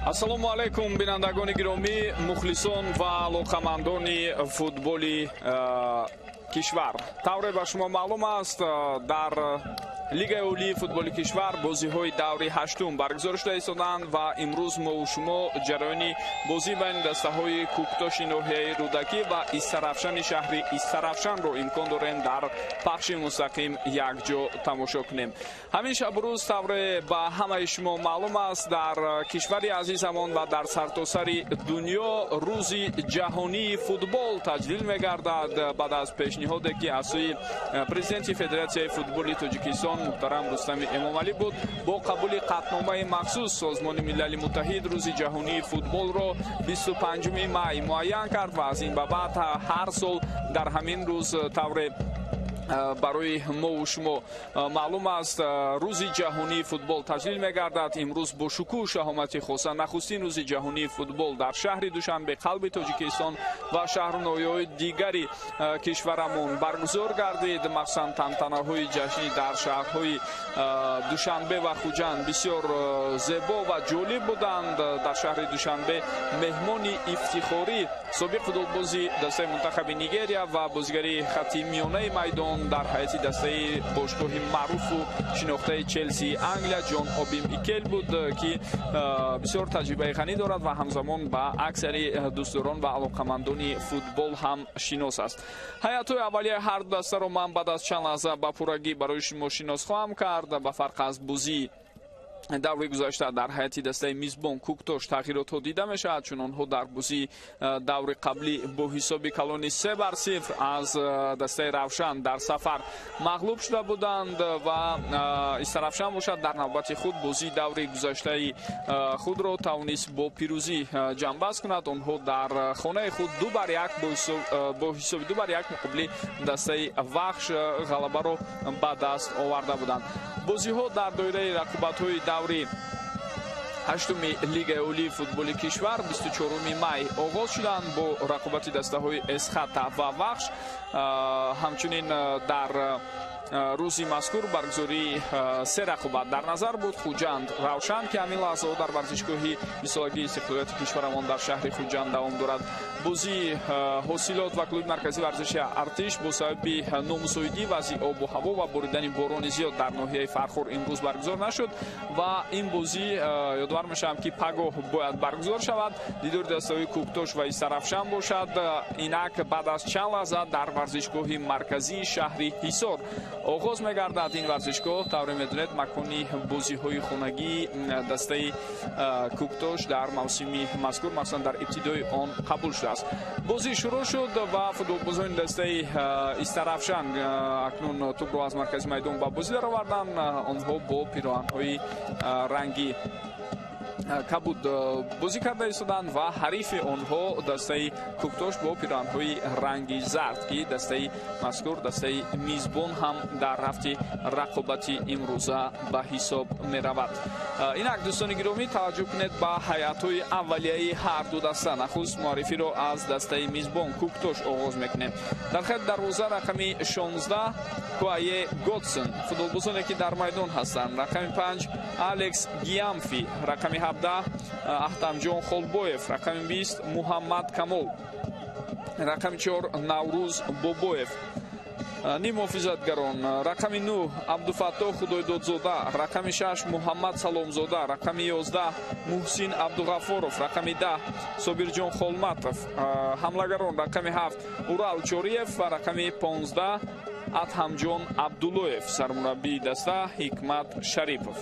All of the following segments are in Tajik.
Ассалому алайкум, бинандагони гиромӣ, мухлисон ва алоқамандони футболи кишвар. Тавре ба шумо маълум аст, дар Лигаи олии футболи кишвар бозиҳои даври ҳаштум баргузор шуда истоданд ва имрӯз мову шумо ҷараёни бозӣ байни дастаҳои Кӯктоши ноҳияи Рӯдакӣ ва Истарафшани шаҳри Истарафшанро имкон дорем дар пахши мустақим якҷо тамошо кунем. Ҳамин шабу рӯз, тавре ба ҳамаи шумо маълум аст, дар кишвари азизамон ва дар сартосари дунё Рӯзи ҷаҳонии футбол таҷлил мегардад. Баъд аз пешниҳоде, ки аз сӯи президенти Федератсияи футболи Тоҷикистон муҳтарам Рустами Эмомалӣ буд, бо қабули қатъномаи махсус Созмони Милали Муттаҳид Рӯзи ҷаҳонии футболро 25 май муайян кард ва аз ин ба баъд ҳар сол дар ҳамин рӯз, тавре барои мову шумо маълум аст, Рӯзи ҷаҳонии футбол таҷлил мегардад. Имрӯз бо шукӯҳу шаҳомати хоса нахустин Рӯзи ҷаҳонии футбол дар шаҳри Душанбе, қалби Тоҷикистон, ва шаҳру ноҳияҳои дигари кишварамон баргузор гардид. Махсусан тантанаҳои ҷашнӣ дар шаҳрҳои Душанбе ва Хуҷанд бисёр зебо ва ҷолиб буданд. Дар шаҳри Душанбе меҳмони ифтихорӣ, собиқ футболбози дастаи мунтахаби Нигерия ва бозигари хатти миёнаи майдон дар ҳайати дастаи бошгоҳи маъруфу шинохтаи Челсии Англия Ҷон Оби Микел буд, ки бисёр таҷрибаи ғанӣ дорад ва ҳамзамон ба аксари дӯстдорон ва алоқамандони футбол ҳам шинос аст. Ҳайатҳои аввалияи ҳар ду дастаро ман баъд аз чанд лаҳза ба пуррагӣ барои шумо шинос хоҳам кард. Ба фарқ аз бозии даври гузашта, дар ҳайати дастаи мизбон Кӯктош тағйиротҳо дида мешавад, чун онҳо дар бозии даври қаблӣ бо ҳисоби калони 3-0 аз дастаи Равшан дар сафар мағлуб шуда буданд ва Истарафшан бошад, дар навбати худ бозии даври гузаштаи худро тавонист бо пирӯзӣ ҷамъбаст кунад. Онҳо дар хонаи худ 2-1, бо ҳисоби 2-1 муқобили дастаи Вахш ғалабаро ба даст оварда буданд. Бозиҳо дар доираи рақобатҳои даври ҳаштуми Лигаи олии футболи кишвар 24 май оғоз шуданд бо рақобати дастаҳои Эсхата ва Вахш. Ҳамчунин дар рӯзи мазкур баргузории се рақобат дар назар буд. Хуҷанд — Равшан, ки ҳамин лаҳзаҳо дар варзишгоҳи бистсолагии истиқлолияти кишварамон дар шаҳри Хуҷанд давом дорад. Бозии Ҳосилот ва клуби марказии варзиши Артиш бо сабаби номусоидии вазъи обу ҳаво ва боридани борони зиёд дар ноҳияи Фархор имрӯз баргузор нашуд ва ин бозӣ, ёдовар мешавам, ки пагоҳ бояд баргузор шавад. Дидори дастаҳои Кӯктош ва Истарафшан бошад, инак баъд аз чанд лаҳза дар варзишгоҳи марказии шаҳри Ҳисор оғоз мегардад. Ин варзишгоҳ, тавре медонед, макони бозиҳои хонагии дастаи Кӯктош дар мавсими мазкур, махсусан дар ибтидои он, қабул шудааст. Бозӣ шурӯъ шуд ва футболбозони дастаи Истарафшан акнун тӯбро аз маркази майдон ба бозӣ дароварданд. Онҳо бо пироҳанҳои ранги кабуд бозӣ карда истоданд ва ҳарифи онҳо, дастаи Кӯктош, бо пироҳанҳои ранги зард, ки дастаи мазкур дастаи мизбон ҳам дар рафти рақобати имрӯза ба ҳисоб меравад. Инак, дӯстони гиромӣ, таваҷҷӯҳ кунед ба ҳайатҳои аввалияи ҳар ду даста. Нахуст муаррифиро аз дастаи мизбон Кӯктош оғоз мекунем. Дар хати дарвоза рақами 16 Куае Готсон. Футболбозоне, ки дар майдон ҳастанд: рақами 5 Алекс Гиамфи, рақами 17 Ахтамҷон Холбоев, рақами 20 Муҳаммад Камол, рақами 4 Наврӯз Бобоев. Ниммуҳофизатгарон: рақами 9 Абдуфаттоҳ Худойдодзода, рақами 6 Муҳаммад Саломзода, рақами 11 Муҳсин Абдуғаффоров, рақами 10 Собирҷон Холматов. Ҳамлагарон: рақами 7 Урал Чориев ва рақами 15 Адҳамҷон Абдуллоев. Сармураббии даста Ҳикмат Шарипов.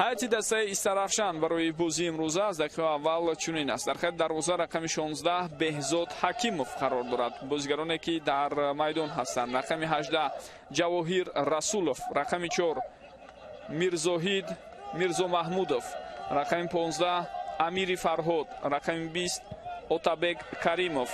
Ҳайати дастаи Истарафшан барои бозии имрӯза аз дақиқаи аввал чунин аст. Дар хати дарвоза рақами 16 Беҳзод Ҳакимов қарор дорад. Бозигароне, ки дар майдон ҳастанд: рақами 18 Ҷавоҳир Расулов, рақами 4 Мирзоҳид Мирзомаҳмудов, рақами 15 Амири Фарҳод, рақами 20 Отабек Каримов.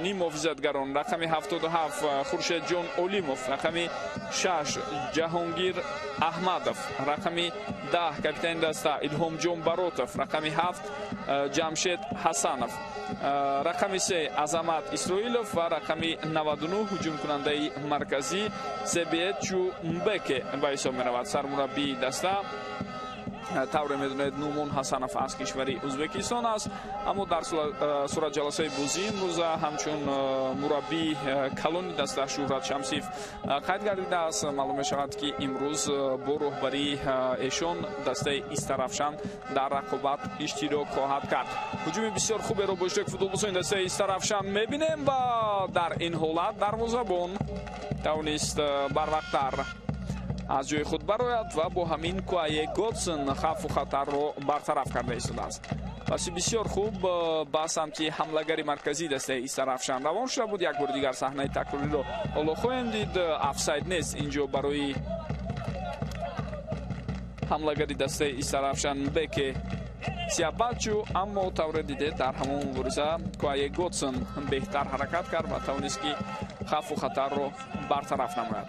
Ниммуҳофизатгарон: рақами 77 Хуршедҷон Олимов, рақами 6 Ҷаҳонгир Аҳмадов, рақами 10 капитани даста Илҳомҷон Баротов, рақами 7 Ҷамшед Ҳасанов, рақами 3 Азамат Исроилов ва рақами 99 ҳуҷумкунандаи марказӣ Себиетчу Мбеке ба ҳисоб меравад. Сармураббии даста Тавре медонед, Нумон Ҳасанов аз кишвари Ӯзбекистон аст, аммо дар суратҷаласаи бозӣ имрӯза ҳамчун мураббии калони даста Шӯҳрат Шамсиев қайд гардидааст. Маълум мешавад, ки имрӯз бо роҳбарии эшон дастаи Истаравшан дар рақобат иштирок хоҳад кард. Ҳуҷуми бисёр хуберо бо иштироки футболбозони дастаи Истаравшан мебинем ва дар ин ҳолат дарвозабон тавонист барвақттар аз ҷои худ барояд ва бо ҳамин Куае Годсон хавфу хатарро бартараф карда истодааст. Паси бисёр хуб ба самти ҳамлагари марказии дастаи Истаравшан равон шуда буд. Як бори дигар саҳнаи такрориро ҳоло хоҳем дид. Офсайд нест инҷо барои ҳамлагари дастаи Истаравшан Беке Сиабачу, аммо тавре дидед, дар ҳамон мубориза Куае Годсон беҳтар ҳаракат кард ва тавонист, ки хавфу хатарро бартараф намояд.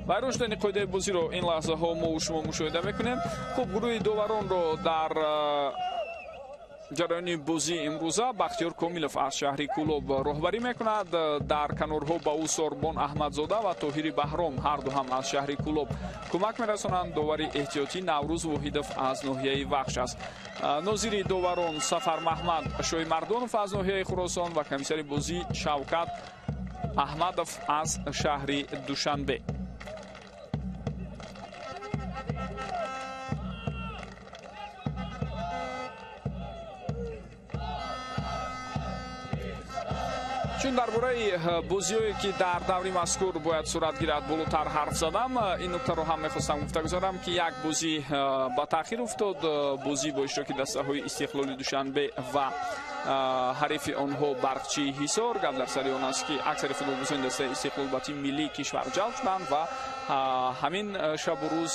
Вайрон шудани қоидаи бозиро ин лаҳзаҳо мо шумо мушоҳида мекунем. Хуб, гурӯҳи доваронро дар ҷараёни бозии имрӯза Бахтиёр Комилов аз шаҳри Кӯлоб роҳбарӣ мекунад. Дар канорҳо ба ӯ Сорбон Аҳмадзода ва Тоҳири Баҳром, ҳар ду ҳам аз шаҳри Кӯлоб, кӯмак мерасонанд. Довари эҳтиётӣ Наврӯз Воҳидов аз ноҳияи Вахш аст. Нозири доварон Сафар Маҳмад Шоимардонов аз ноҳияи Хуросон ва комиссари бозӣ Шавкат Аҳмадов аз шаҳри Душанбе. Чун дар бораи бозиҳое, ки дар даври мазкур бояд сурат гирад, болотар ҳарф задам, ин нуктаро ҳам мехостам гуфта гузорам, ки як бозӣ ба таъхир уфтод. Бозӣ бо иштироки дастаҳои Истиқлоли Душанбе ва ҳарифи онҳо Барқчии Ҳисор. Гап дар сари он аст, ки аксари футболбозони дастаи Истиқлол ба тими миллии кишвар ҷалб шуданд ва ҳамин шабу рӯз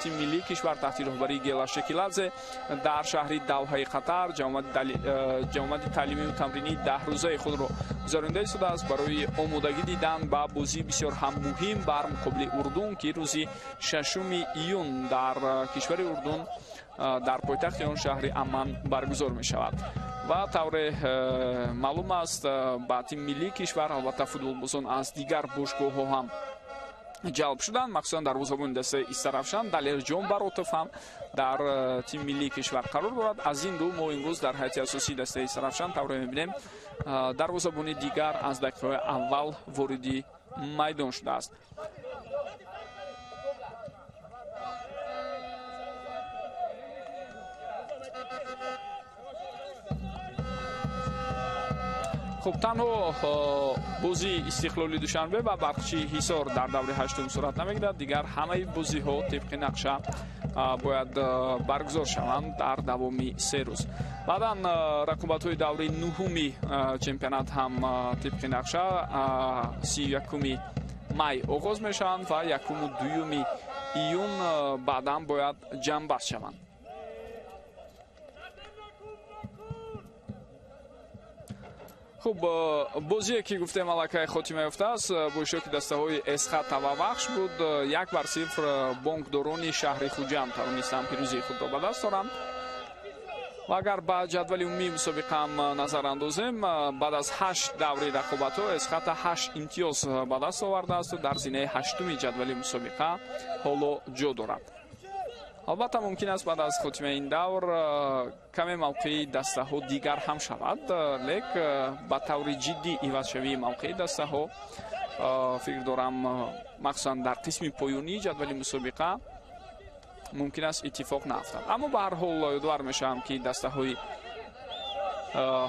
тими миллии кишвар таҳти роҳбарии Гела Шекиладзе дар шаҳри Давҳаи Қатар ҷамъомади таълимию тамринии 10 рӯзаи худро гузаронида истодааст барои омодагӣ дидан ба бозии бисёр ҳам муҳим бар муқобили Урдун, ки рӯзи 6 июн дар кишвари Урдун, дар пойтахти он шаҳри Амман баргузор мешавад. Ва тавре маълум аст, ба тими миллии кишвар албатта футболбозон аз дигар бошгоҳҳо ҳам ҷалб шуданд. Махсусан дарвозабони дастаи Истаравшан Далерҷон Баротов ҳам дар тими миллии кишвар қарор дорад. Аз ин рӯ мо имрӯз дар ҳайати асосии дастаи Истаравшан тавре мебинем, дарвозабони дигар аз дақиқаҳои аввал вориди майдон шудааст. Хуб, танҳо бозии Истиқлоли Душанбе ва Барқчии Ҳисор дар даври ҳаштум сурат намегирад. Дигар ҳамаи бозиҳо тибқи нақша бояд баргузор шаванд дар давоми 3 рӯз. Баъдан рақобатҳои даври нуҳуми чемпионат ҳам тибқи нақша 31-уми май оғоз мешаванд ва 1-у 2-юми июн баъдан бояд ҷамъбаст шаванд. Хуб, бозие, ки гуфтем, аллакай хотима ёфтааст, бо иштироки дастаҳои Эсхата ва Вахш буд. 1-0 бонкдорони шаҳри Хуҷанд тавонистанд пирӯзии худро ба даст оранд. Ва агар ба ҷадвали умумии мусобиқаам назар андозем, баъд аз ҳашт даври рақобатҳо Эсхата ҳашт имтиёз ба даст овардаасту дар зинаи ҳаштуми ҷадвали мусобиқа ҳоло ҷо дорад. Албатта, мумкин аст, баъд аз хотимаи ин давр каме мавқеи дастаҳо дигар ҳам шавад, лек ба таври ҷиддӣ ивазшавии мавқеи дастаҳо, фикр дорам, махсусан дар қисми поёнии ҷадвали мусобиқа мумкин аст иттифоқ наафтад. Аммо ба ҳар ҳол ёдовар мешавам, ки дастаҳои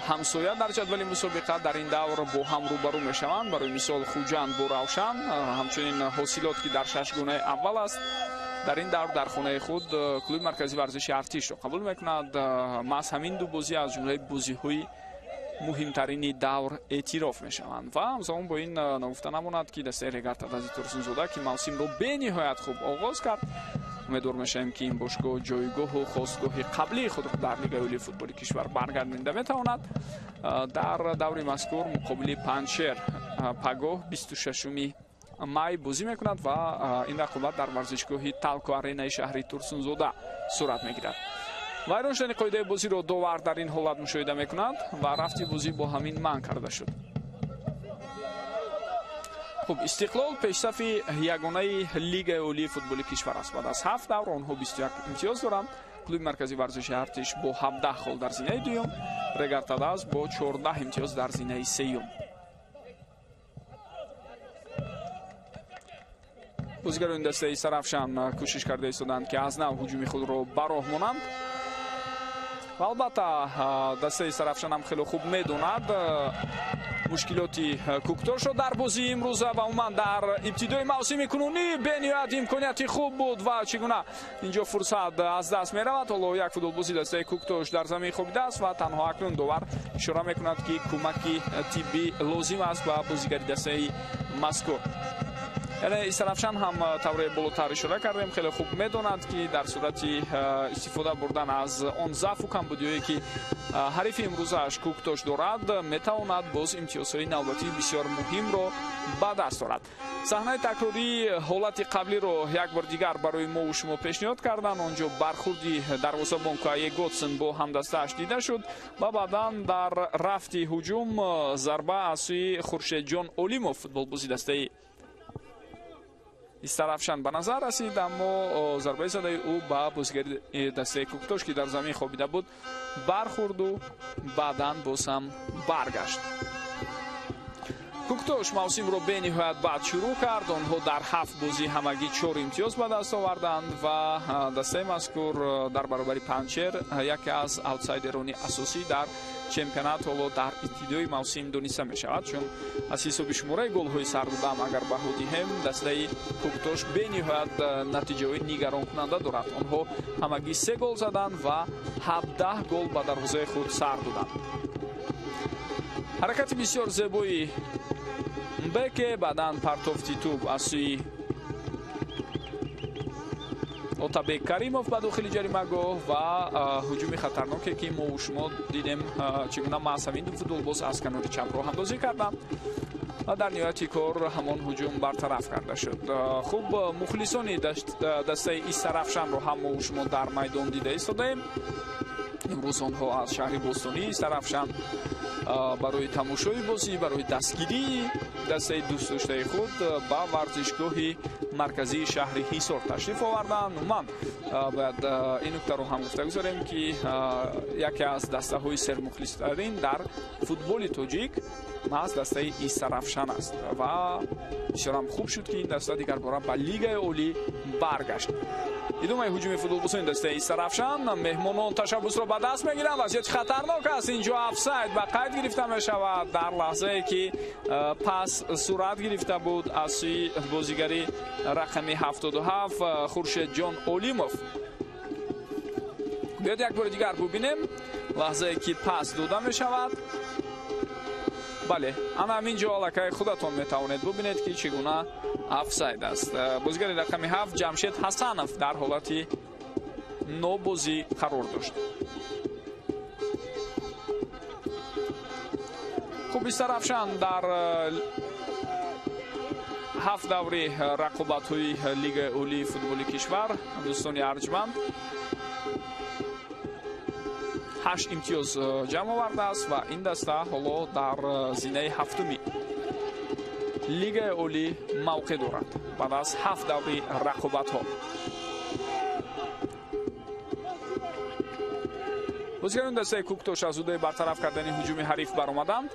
ҳамсоя дар ҷадвали мусобиқа дар ин давр бо ҳам рӯбарӯ мешаванд. Барои мисол, Хуҷанд бо Равшан, ҳамчунин Ҳосилот, ки дар шашгонаи аввал аст, дар ин давр дар хонаи худ клуби марказии варзиши Артишро қабул мекунад. Маҳз ҳамин ду бозӣ аз ҷумлаи бозиҳои муҳимтарини давр эътироф мешаванд. Ва ҳамзамон бо ин ногуфта намонад, ки дастаи Регар-ТадАЗи Турсунзода, ки мавсимро бениҳоят хуб оғоз кард, умедвор мешавем, ки ин бошгоҳ ҷойгоҳу хостгоҳи қаблии худро дар Лигаи олии футболи кишвар баргардонида метавонад. Дар даври мазкур муқобили Панҷшер пагоҳ, 26-уми май, бозӣ мекунад ва ин рақобат дар варзишгоҳи Талко Аренаи шаҳри Турсунзода сурат мегирад. Вайрон шудани қоидаи бозиро довар дар ин ҳолат мушоҳида мекунад ва рафти бозӣ бо ҳамин манъ карда шуд. Хуб, Истиқлол пешсафи ягонаи Лигаи олии футболи кишвар аст. Баъд аз 7 давр онҳо 21 имтиёз доранд. Клуби марказии варзиши Артиш бо 17 хол дар зинаи дуюм, Регар-ТадАЗ бо 14 имтиёз дар зинаи сеюм. Бозигарони дастаи Истаравшан кӯшиш карда истоданд, ки аз нав ҳуҷуми худро ба роҳ монанд. Ва албатта дастаи Истаравшан ҳам хеле хуб медонад мушкилоти Куктошро дар бозии имрӯза ва умуман дар ибтидои мавсими кунунӣ. Бениҳоят имконияти хуб буд ва чӣ гуна инҷо фурсат аз даст меравад. Ҳоло як футболбози дастаи Куктош дар замин хобидааст ва танҳо акнун довар ишора мекунад, ки кӯмаки тиббӣ лозим аст ба бозигари дастаи мазкур. Яъне Истаравшан ҳам тавре болотар ишора кардем, хеле хуб медонад, ки дар сурати истифода бурдан аз он заъфу камбудиҳое, ки ҳарифи имрӯзааш Куктош дорад, метавонад боз имтиёзҳои навбатии бисёр муҳимро ба даст орад. Саҳнаи такрории ҳолати қаблиро як бор дигар барои мову шумо пешниҳод карданд. Он ҷо бархурди дарвозабон Кае Готсен бо ҳамдастааш дида шуд ва баъдан дар рафти ҳуҷум зарба аз сӯи Хуршедҷон Олимов, футболбози дастаи Истаравшан, ба назар расид, аммо зарбаи задаи ӯ ба бозигари дастаи Куктош, ки дар замин хобида буд, бархӯрду баъдан боз ҳам баргашт. Куктош мавсимро бениҳоят бад шурӯъ кард. Онҳо дар 7 бозӣ ҳамагӣ 4 имтиёз ба даст оварданд ва дастаи мазкур дар баробари Панҷшер яке аз аутсайдерони асосӣ дар чемпионат ҳоло дар ибтидои мавсим дониста мешавад, чун аз ҳисоби шумораи голҳои сардодам агар баҳо диҳем, дастаи Куктош бениҳоят натиҷаҳои нигаронкунанда дорад. Онҳо ҳамагӣ 3 гол заданд ва 17 гол ба дарвозаи худ сар доданд. Ҳаракати бисёр зебои Мбеке, баъдан партофти тӯб аз сӯи Отабек Каримов ба дохили ҷаримагоҳ ва ҳуҷуми хатарноке, ки мову шумо дидем, чӣ гуна маҳз ҳамин ду футболбоз аз канори чап роҳандозӣ карданд ва дар ниҳояти кор ҳамон ҳуҷум бартараф карда шуд. Хуб, мухлисони дастаи Истаравшанро ҳам мову шумо дар майдон дида истодаем. Имрӯз онҳо аз шаҳри бостонии Истаравшан барои тамошои бозӣ, барои дастгирии дастаи дӯстдоштаи худ ба варзишгоҳи марказии шаҳри Ҳисор ташриф оварданд. Умуман бояд ин нуктаро ҳам гуфта гузорем, ки яке аз дастаҳои сермухлистарин дар футболи тоҷик маҳз дастаи Истаравшан аст ва бисёрам хуб шуд, ки ин даста дигарбора ба Лигаи олӣ баргашт. Идомаи ҳуҷуми футболбозони дастаи Истаравшан. Меҳмонон ташаббусро ба даст мегиранд. Вазъияти хатарнок аст. Инҷо офсайд ба қайд гирифта мешавад дар лаҳзае, ки пас сурат гирифта буд аз сӯи бозигари рақами 77 Хуршедҷон Олимов. Биёд як бори дигар бубинем лаҳзае, ки пас дода мешавад. Бале, ана ҳамин ҷо аллакай худатон метавонед бубинед, ки чӣ гуна офсайд аст. Бозигари рақами 7 Ҷамшед Ҳасанов дар ҳолати нобозӣ қарор дошт. Хуб, Истаравшан дар 7 даври рақобатҳои Лигаи олии футболи кишвар, дӯстони арҷманд, 8 имтиёз ҷамъ овардааст ва ин даста ҳоло дар зинаи ҳафтуми Лигаи олӣ мавқеъ дорад баъд аз 7 даври рақобатҳо. Бозигарони дастаи Куктош аз ҳудуди бартараф кардани ҳуҷуми ҳариф баромаданд.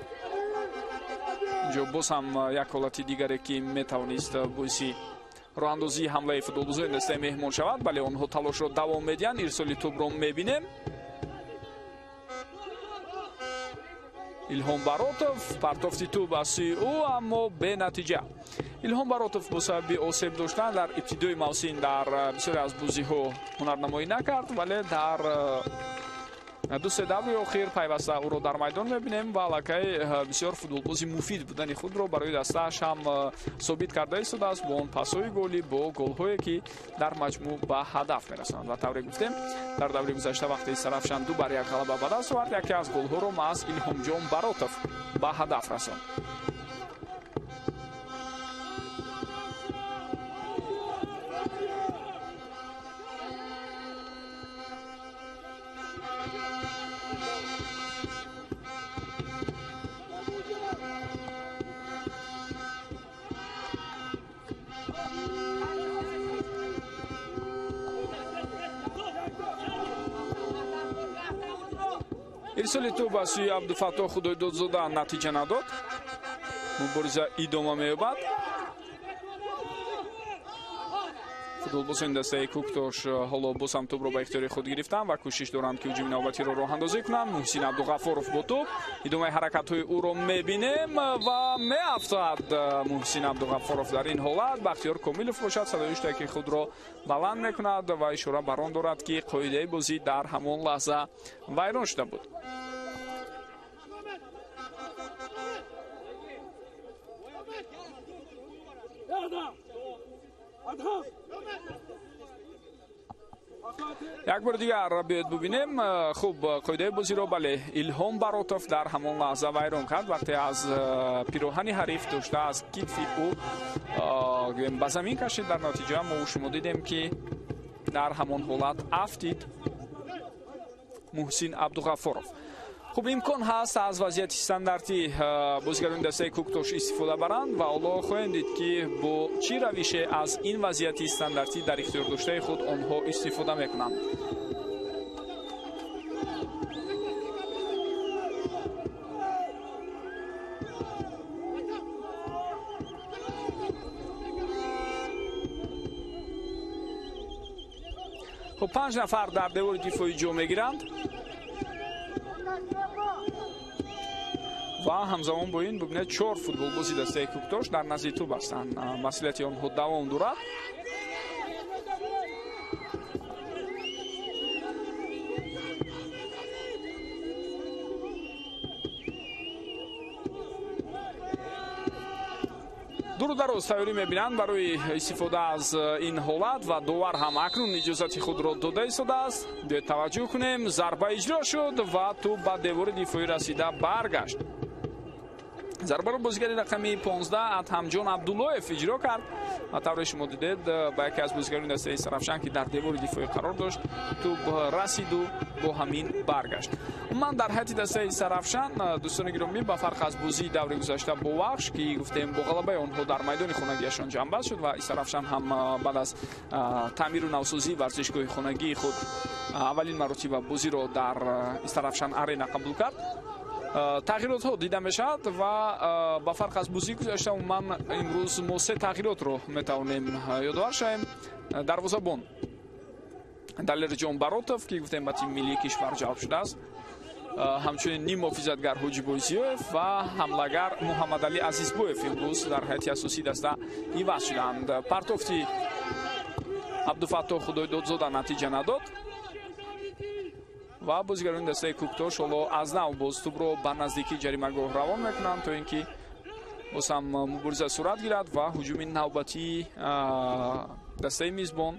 Инҷо боз ҳам як ҳолати дигаре, ки метавонист боиси роҳандозии ҳамлаи футболбозони дастаи меҳмон шавад. Бале, онҳо талошро давом медиҳанд. Ирсоли тӯбро мебинем. Илҳом Баротов, партофти тӯб аз сӯи ӯ, аммо бенатиҷа. Илҳом Баротов бо сабаби осеб доштан дар ибтидои мавсим дар бисёре аз бозиҳо ҳунарнамоӣ накард, вале дар 2-3 даври охир пайваста ӯро дар майдон мебинем ва аллакай бисёр футболбози муфид будани худро барои дастааш ҳам собит карда истодааст бо он пасҳои голӣ, бо голҳое, ки дар маҷмӯъ ба ҳадаф мерасонанд. Ва тавре гуфтем, дар даври гузашта вақте Истаравшан 2-1 ғалаба ба даст овард, яке аз голҳоро маҳз Илҳомҷон Баротов ба ҳадаф расонд. Ирсоли тӯб аз сӯи Абдуфаттоҳ Худойдодзода натиҷа надод. Мубориза идома меёбад. Футболбозони дастаи Кӯктош ҳоло боз ҳам тӯбро ба ихтиёри худ гирифтанд ва кӯшиш доранд, ки ҳуҷуми навбатиро роҳандозӣ кунанд. Муҳсин Абдуғаффоров бо тӯб, идомаи ҳаракатҳои ӯро мебинем ва меафтад Муҳсин Абдуғаффоров дар ин ҳолат. Бахтиёр Комилов бошад садои ҳуштаки худро баланд мекунад ва ишора бар он дорад, ки қоидаи бозӣ дар ҳамон лаҳза вайрон шуда буд. Як бори дигар биёед бубинем. Хуб, қоидаи бозиро бале Илҳом Баротов дар ҳамон лаҳза вайрон кард, вақте аз пироҳани ҳариф дошта аз китфи ӯ ба замин кашид. Дар натиҷа мо шумо дидем, ки дар ҳамон ҳолат афтид Муҳсин Абдуғаффоров. Хуб, имкон ҳаст аз вазъияти стандартӣ бозигарони дастаи Кӯктош истифода баранд ва ҳоло хоҳем дид, ки бо чӣ равише аз ин вазъияти стандартӣ дар ихтиёрдоштаи худ онҳо истифода мекунанд. Хуб, 5 нафар дар девори дифоӣ ҷо мегиранд ва ҳамзамон бо ин бубинед, 4 футболбози дастаи Кӯктош дар назди тӯб ҳастанд. Масъулияти онҳо давом дорад. Дуру дароз тайёрӣ мебинанд барои истифода аз ин ҳолат ва довар ҳам акнун иҷозати худро дода истодааст. Биёед таваҷҷӯҳ кунем. Зарба иҷро шуд ва тӯб ба девори дифоӣ расида баргашт. Зарбаро бозигари рақами 15 Адҳамҷон Абдуллоев иҷро кард ва тавре шумо дидед, ба яке аз бозигарони дастаи Истаравшан, ки дар девори дифоӣ қарор дошт, тӯб расиду бо ҳамин баргашт. Умуман дар ҳайати дастаи Истаравшан, дӯстони гиромӣ, ба фарқ аз бозии даври гузашта бо Вахш, ки гуфтем бо ғалабаи онҳо дар майдони хонагиашон ҷамъбаст шуд ва Истаравшан ҳам баъд аз таъмиру навсозии варзишгоҳи хонагии худ аввалин маротиба бозиро дар Истаравшан Арена қабул кард, тағйиротҳо дида мешавад ва ба фарқ аз бозии гузашта умуман имрӯз мо 3 тағйиротро метавонем ёдовар шавем. Дарвозабон Далерҷон Баротов, ки гуфтем ба тими миллии кишвар ҷалб шудааст, ҳамчунин ним муҳофизатгар Ҳоҷибой Зиёев ва ҳамлагар Муҳаммадалӣ Азизбоев имрӯз дар ҳайати асосии даста иваз шуданд. Партофти Абдуфаттоҳ Худойдодзода натиҷа надод ва бозигарони дастаи Кӯктош ҳоло аз нав боз тӯбро ба наздикии ҷаримагоҳ равон мекунанд, то ин ки боз ҳам мубориза сурат гирад ва ҳуҷуми навбатии дастаи мизбон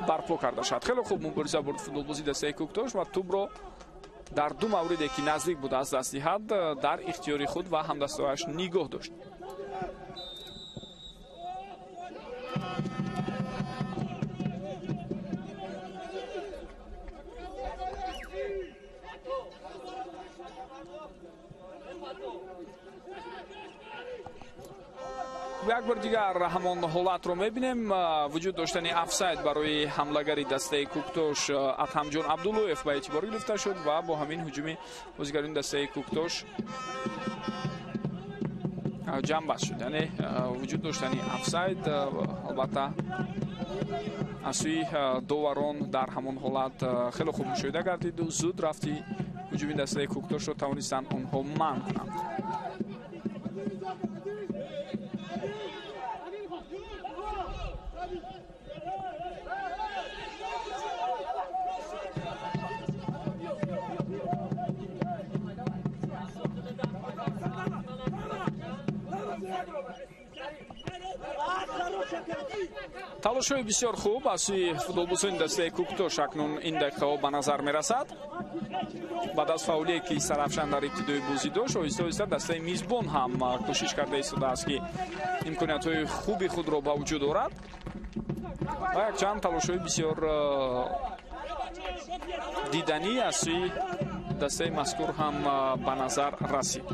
барпо карда шавад. Хеле хуб мубориза бурд футболбози дастаи Кӯктош ва тӯбро дар ду мавриде, ки наздик буд аз даст диҳад, дар ихтиёри худ ва ҳамдастояш нигоҳ дошт. Як бор дигар ҳамон ҳолатро мебинем. Вуҷуд доштани офсайд барои ҳамлагари дастаи Кӯктош Адҳамҷон Абдуллоев ба эътибор гирифта шуд ва бо ҳамин ҳуҷуми бозигарони дастаи Кӯктош ҷамъбаст шуд. Яъне вуҷуд доштани офсайд албатта аз сӯи доварон дар ҳамон ҳолат хеле хуб мушоҳида гардиду зуд рафти ҳуҷуми дастаи Кӯктошро тавонистанд онҳо манъ кунанд. Талошҳои бисёр хуб аз сӯи футболбозони дастаи Кӯктош акнун ин дақиқаҳо ба назар мерасад. Баъд аз фаъолие, ки Истаравшан дар ибтидои бозӣ дошт, оҳиста оҳиста дастаи мизбон ҳам кӯшиш карда истодааст, ки имкониятҳои хуби худро ба вуҷуд орад ва якчанд талошҳои бисёр диданӣ аз сӯи дастаи мазкур ҳам ба назар расид.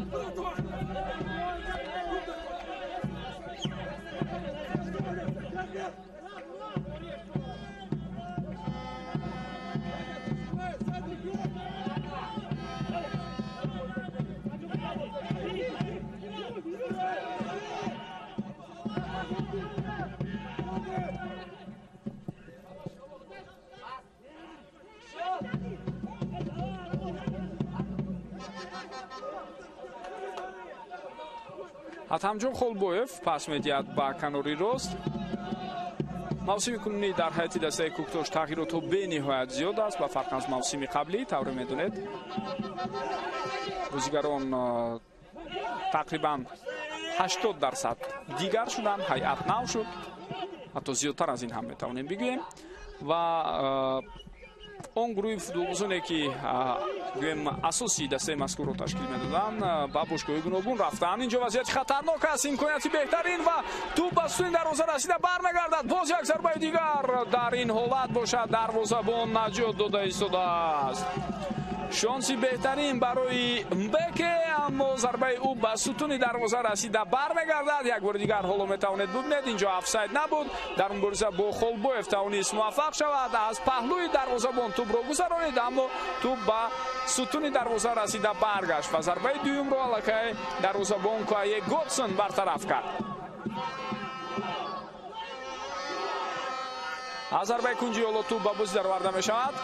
Атамҷон Холбоев пас медиҳад ба канори рост. Мавсими кунунӣ дар ҳайати дастаи Кӯктош тағйиротҳо бениҳоят зиёд аст ба фарқ аз мавсими қаблӣ. Тавре медонед, бозигарон тақрибан 80% дигар шуданд, ҳайат нав шуд, ҳатто зиёдтар аз ин ҳам метавонем бигӯем. Ва он гурӯҳи футболбозоне ки гӯем асоси дастаи мазкурро ташкил медоданд, ба бошгоҳи гуногун рафтанд. Инҷо вазъияти хатарнок аст, имконияти беҳтарин ва тӯб ба сӯи дарвоза расида бармегардад. Боз як зарбаи дигар дар ин ҳолат бошад, дарвозабон наҷот дода истодааст. Шонси беҳтарин барои Мбеке, аммо зарбаи ӯ ба сутуни дарвоза расида бармегардад. Як бори дигар ҳоло метавонед бубинед, инҷо офсайд набуд. Дар мубориза бо Холбоев тавонист муваффақ шавад, аз паҳлӯи дарвозабон тӯбро гузаронид, аммо тӯб ба сутуни дарвоза расида баргашт ва зарбаи дуюмро аллакай дарвозабон Куае Готсон бартараф кард. Аз зарбаи кунҷи ҳоло тӯб ба бозӣ дароварда мешавад.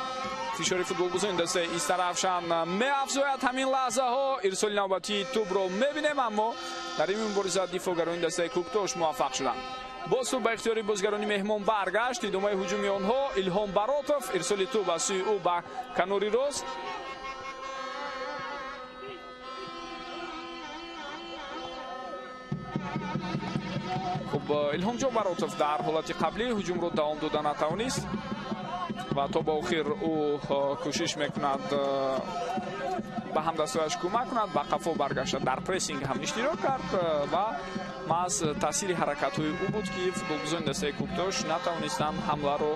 Фишори футболбозони дастаи Истаравшан меафзояд ҳамин лаҳзаҳо. Ирсоли навбатии тӯбро мебинем, аммо дар ин мубориза дифоъгарони дастаи Кӯктош муваффақ шуданд. Боз тӯб ба ихтиёри бозигарони меҳмон баргашт. Идомаи ҳуҷуми онҳо Илҳом Баротов, ирсоли тӯб аз сӯи ӯ ба канори рост. Хуб, Илҳомҷон Баротов дар ҳолати қаблӣ ҳуҷумро давом дода натавонист ва то ба охир ӯ кӯшиш мекунад ба ҳамдастҳояш кӯмак кунад, ба қафо баргашта дар прессинг ҳам иштирок кард ва маҳз таъсири ҳаракатҳои ӯ буд ки футболбозони дастаи Кӯктош натавонистанд ҳамларо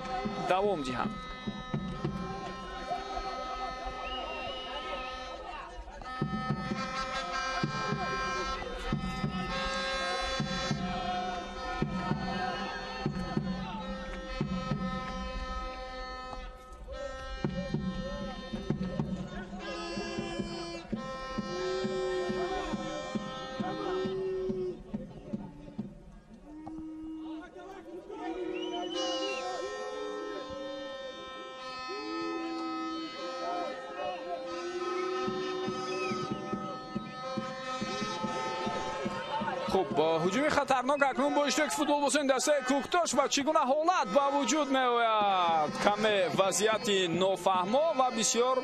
давом диҳанд. Хуб, ҳуҷуми хатарнок акнун бо иштироки футболбозони дастаи Кӯктош ва чӣ гуна ҳолат ба вуҷуд меояд. Каме вазъияти нофаҳмо ва бисёр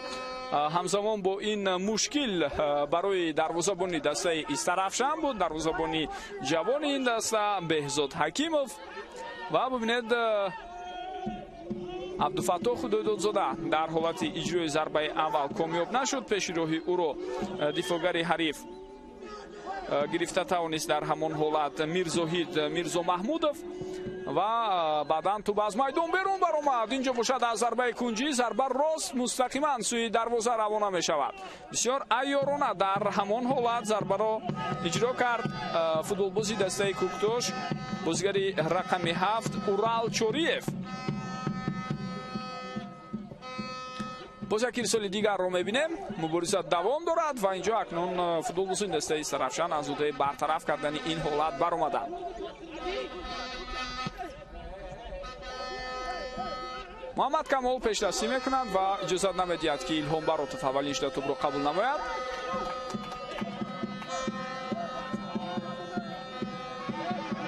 ҳамзамон бо ин мушкил барои дарвозабони дастаи Истаравшан буд, дарвозабони ҷавони ин даста Беҳзод Ҳакимов. Ва бубинед, Абдуфаттоҳ Худойдодзода дар ҳолати иҷрои зарбаи аввал комёб нашуд. Пеши роҳи ӯро дифоъгари ҳариф гирифта тавонист дар ҳамон ҳолат Мирзоҳид Мирзомаҳмудов ва баъдан тӯб аз майдон берун баромад. Инҷо бошад аз зарбаи кунҷӣ зарба рост мустақиман сӯи дарвоза равона мешавад. Бисёр айёрона дар ҳамон ҳолат зарбаро иҷро кард футболбози дастаи Кӯктош, бозигари рақами 7 Урал Чориев. Боз як ирсоли дигарро мебинем. Мубориза давом дорад ва инҷо акнун футболбозони дастаи Истаравшан аз ӯҳдаи бартараф кардани ин ҳолат баромаданд. Муҳаммад Камол пешдастӣ мекунад ва иҷозат намедиҳад ки Илҳом Баротов аввалин шуда тӯбро қабул намояд.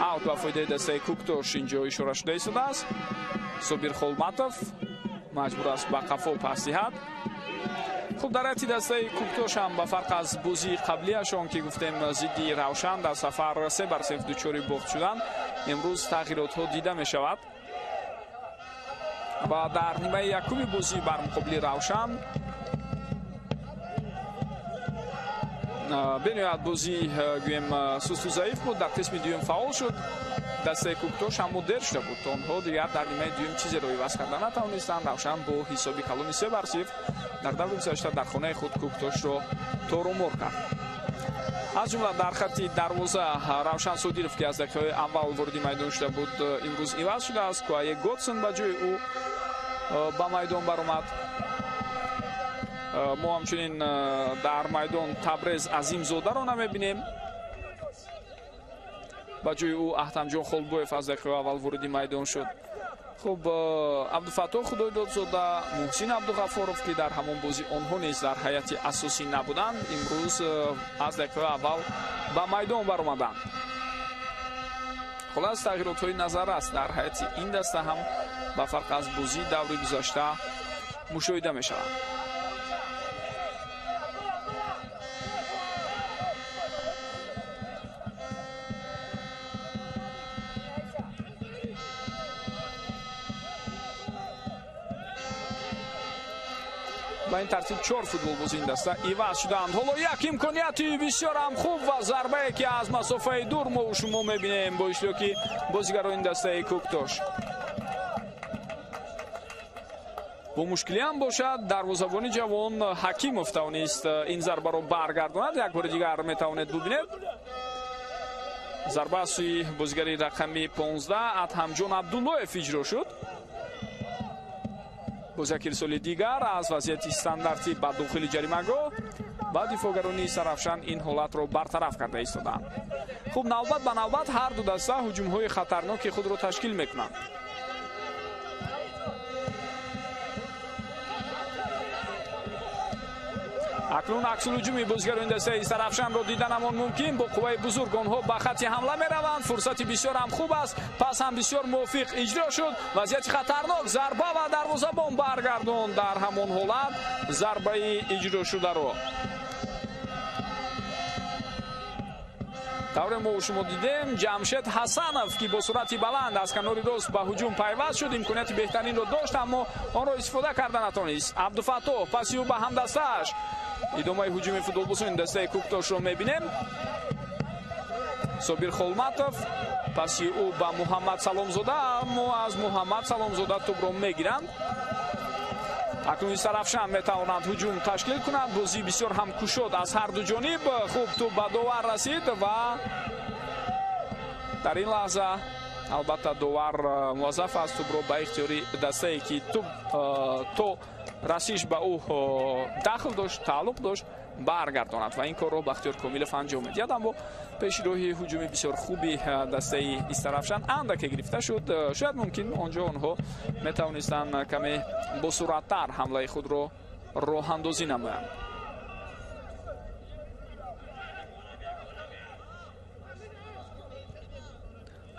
Аут ба фоидаи дастаи Кӯктош инҷо ишора шуда истодааст. Собир Холматов маҷбур аст ба қафо пас диҳад. Хуб, дар ҳайати дастаи Кӯктош ҳам ба фарқ аз бозии қаблиашон ки гуфтем зидди Равшан дар сафар 3-0 дучори бохт шуданд, имрӯз тағйиротҳо дида мешавад ва дар нимаи якуми бозӣ бар муқобили Равшан бениҳоят бозӣ гӯем сусту заиф буд. Дар қисми дуюм фаъол шуд дастаи Кӯктош, аммо дер шуда буд. Онҳо дигар дар нимаи дуюм чизеро иваз карда натавонистанд. Равшан бо ҳисоби калони 3-0 дар даври гузашта дар хонаи худ Кӯктошро торумор кард. Аз ҷумла дар хатти дарвоза Равшан Содиров, ки аз дақиқаҳои аввал вориди майдон шуда буд, имрӯз иваз шудааст. Куае Готсон ба ҷои ӯ ба майдон баромад. Мо ҳамчунин дар майдон Табрез Азимзодаро намебинем. Ба ҷои ӯ Аҳтамҷон Холбоев аз дақиқаи аввал вориди майдон шуд. Хуб, Абдуфаттоҳ Худойдодзода, Муҳсин Абдуғаффоров, ки дар ҳамон бозӣ онҳо низ дар ҳайати асосӣ набуданд, имрӯз аз дақиқаи аввал ба майдон баромаданд. Хулас, тағйиротҳои назаррас дар ҳайати ин даста ҳам ба фарқ аз бозии даври гузашта мушоҳида мешаванд. Ба ин тартиб 4 футболбози ин даста иваз шуданд. Ҳоло як имконияти бисёрам хуб ва зарбае, ки аз масофаи дур мо шумо мебинем бо иштироки бозигарони дастаи Кӯктош. Бо мушкилиам бошад, дарвозабони ҷавон Ҳакимов тавонист ин зарбаро баргардонад. Як бори дигар метавонед бубинед. Зарба аз сӯи бозигари рақами 15 Адҳамҷон Абдуллоев иҷро шуд. Боз як ирсоли дигар аз вазъияти стандартӣ ба дохили ҷаримагоҳ ва дифоъгарони Истаравшан ин ҳолатро бартараф карда истоданд. Хуб, навбат ба навбат ҳар ду даста ҳуҷумҳои хатарноки худро ташкил мекунанд. Акнун аксулҳуҷуми бозигарони дастаи Истаравшанро диданамон мумкин. Бо қувваи бузург онҳо ба хатти ҳамла мераванд. Фурсати бисёр ҳам хуб аст, пас ҳам бисёр мувофиқ иҷро шуд. Вазъияти хатарнок, зарба ва дарвозабон баргардонд дар ҳамон ҳолат зарбаи иҷрошударо. Тавре мо шумо дидем, Ҷамшед Ҳасанов, ки бо суръати баланд аз канори рост ба ҳуҷум пайваст шуд, имконияти беҳтаринро дошт, аммо онро истифода карда натавонист. Абдуфаттоҳ паси ӯ ба ҳамдастааш. Идомаи ҳуҷуми футболбозони дастаи Кӯктошро мебинем. Собир Холматов паси ӯ ба Муҳаммад Саломзода, аммо аз Муҳаммад Саломзода тӯбро мегиранд. Акнун Истаравшан метавонанд ҳуҷум ташкил кунанд. Бозӣ бисёр ҳам кушод аз ҳар ду ҷониб. Хуб, тӯб ба довар расид ва дар ин лаҳза албатта довар муваззаф аст тӯбро ба ихтиёри дастае, ки тӯб то расиш ба ӯ дахл дошт, тааллуқ дошт, баргардонад ва ин корро Бахтиёр Комилов анҷом медиҳад. Аммо пеши роҳи ҳуҷуми бисёр хуби дастаи Истаравшан андаке гирифта шуд. Шояд мумкин онҷо онҳо метавонистанд каме босуръаттар ҳамлаи худро роҳандозӣ намоянд.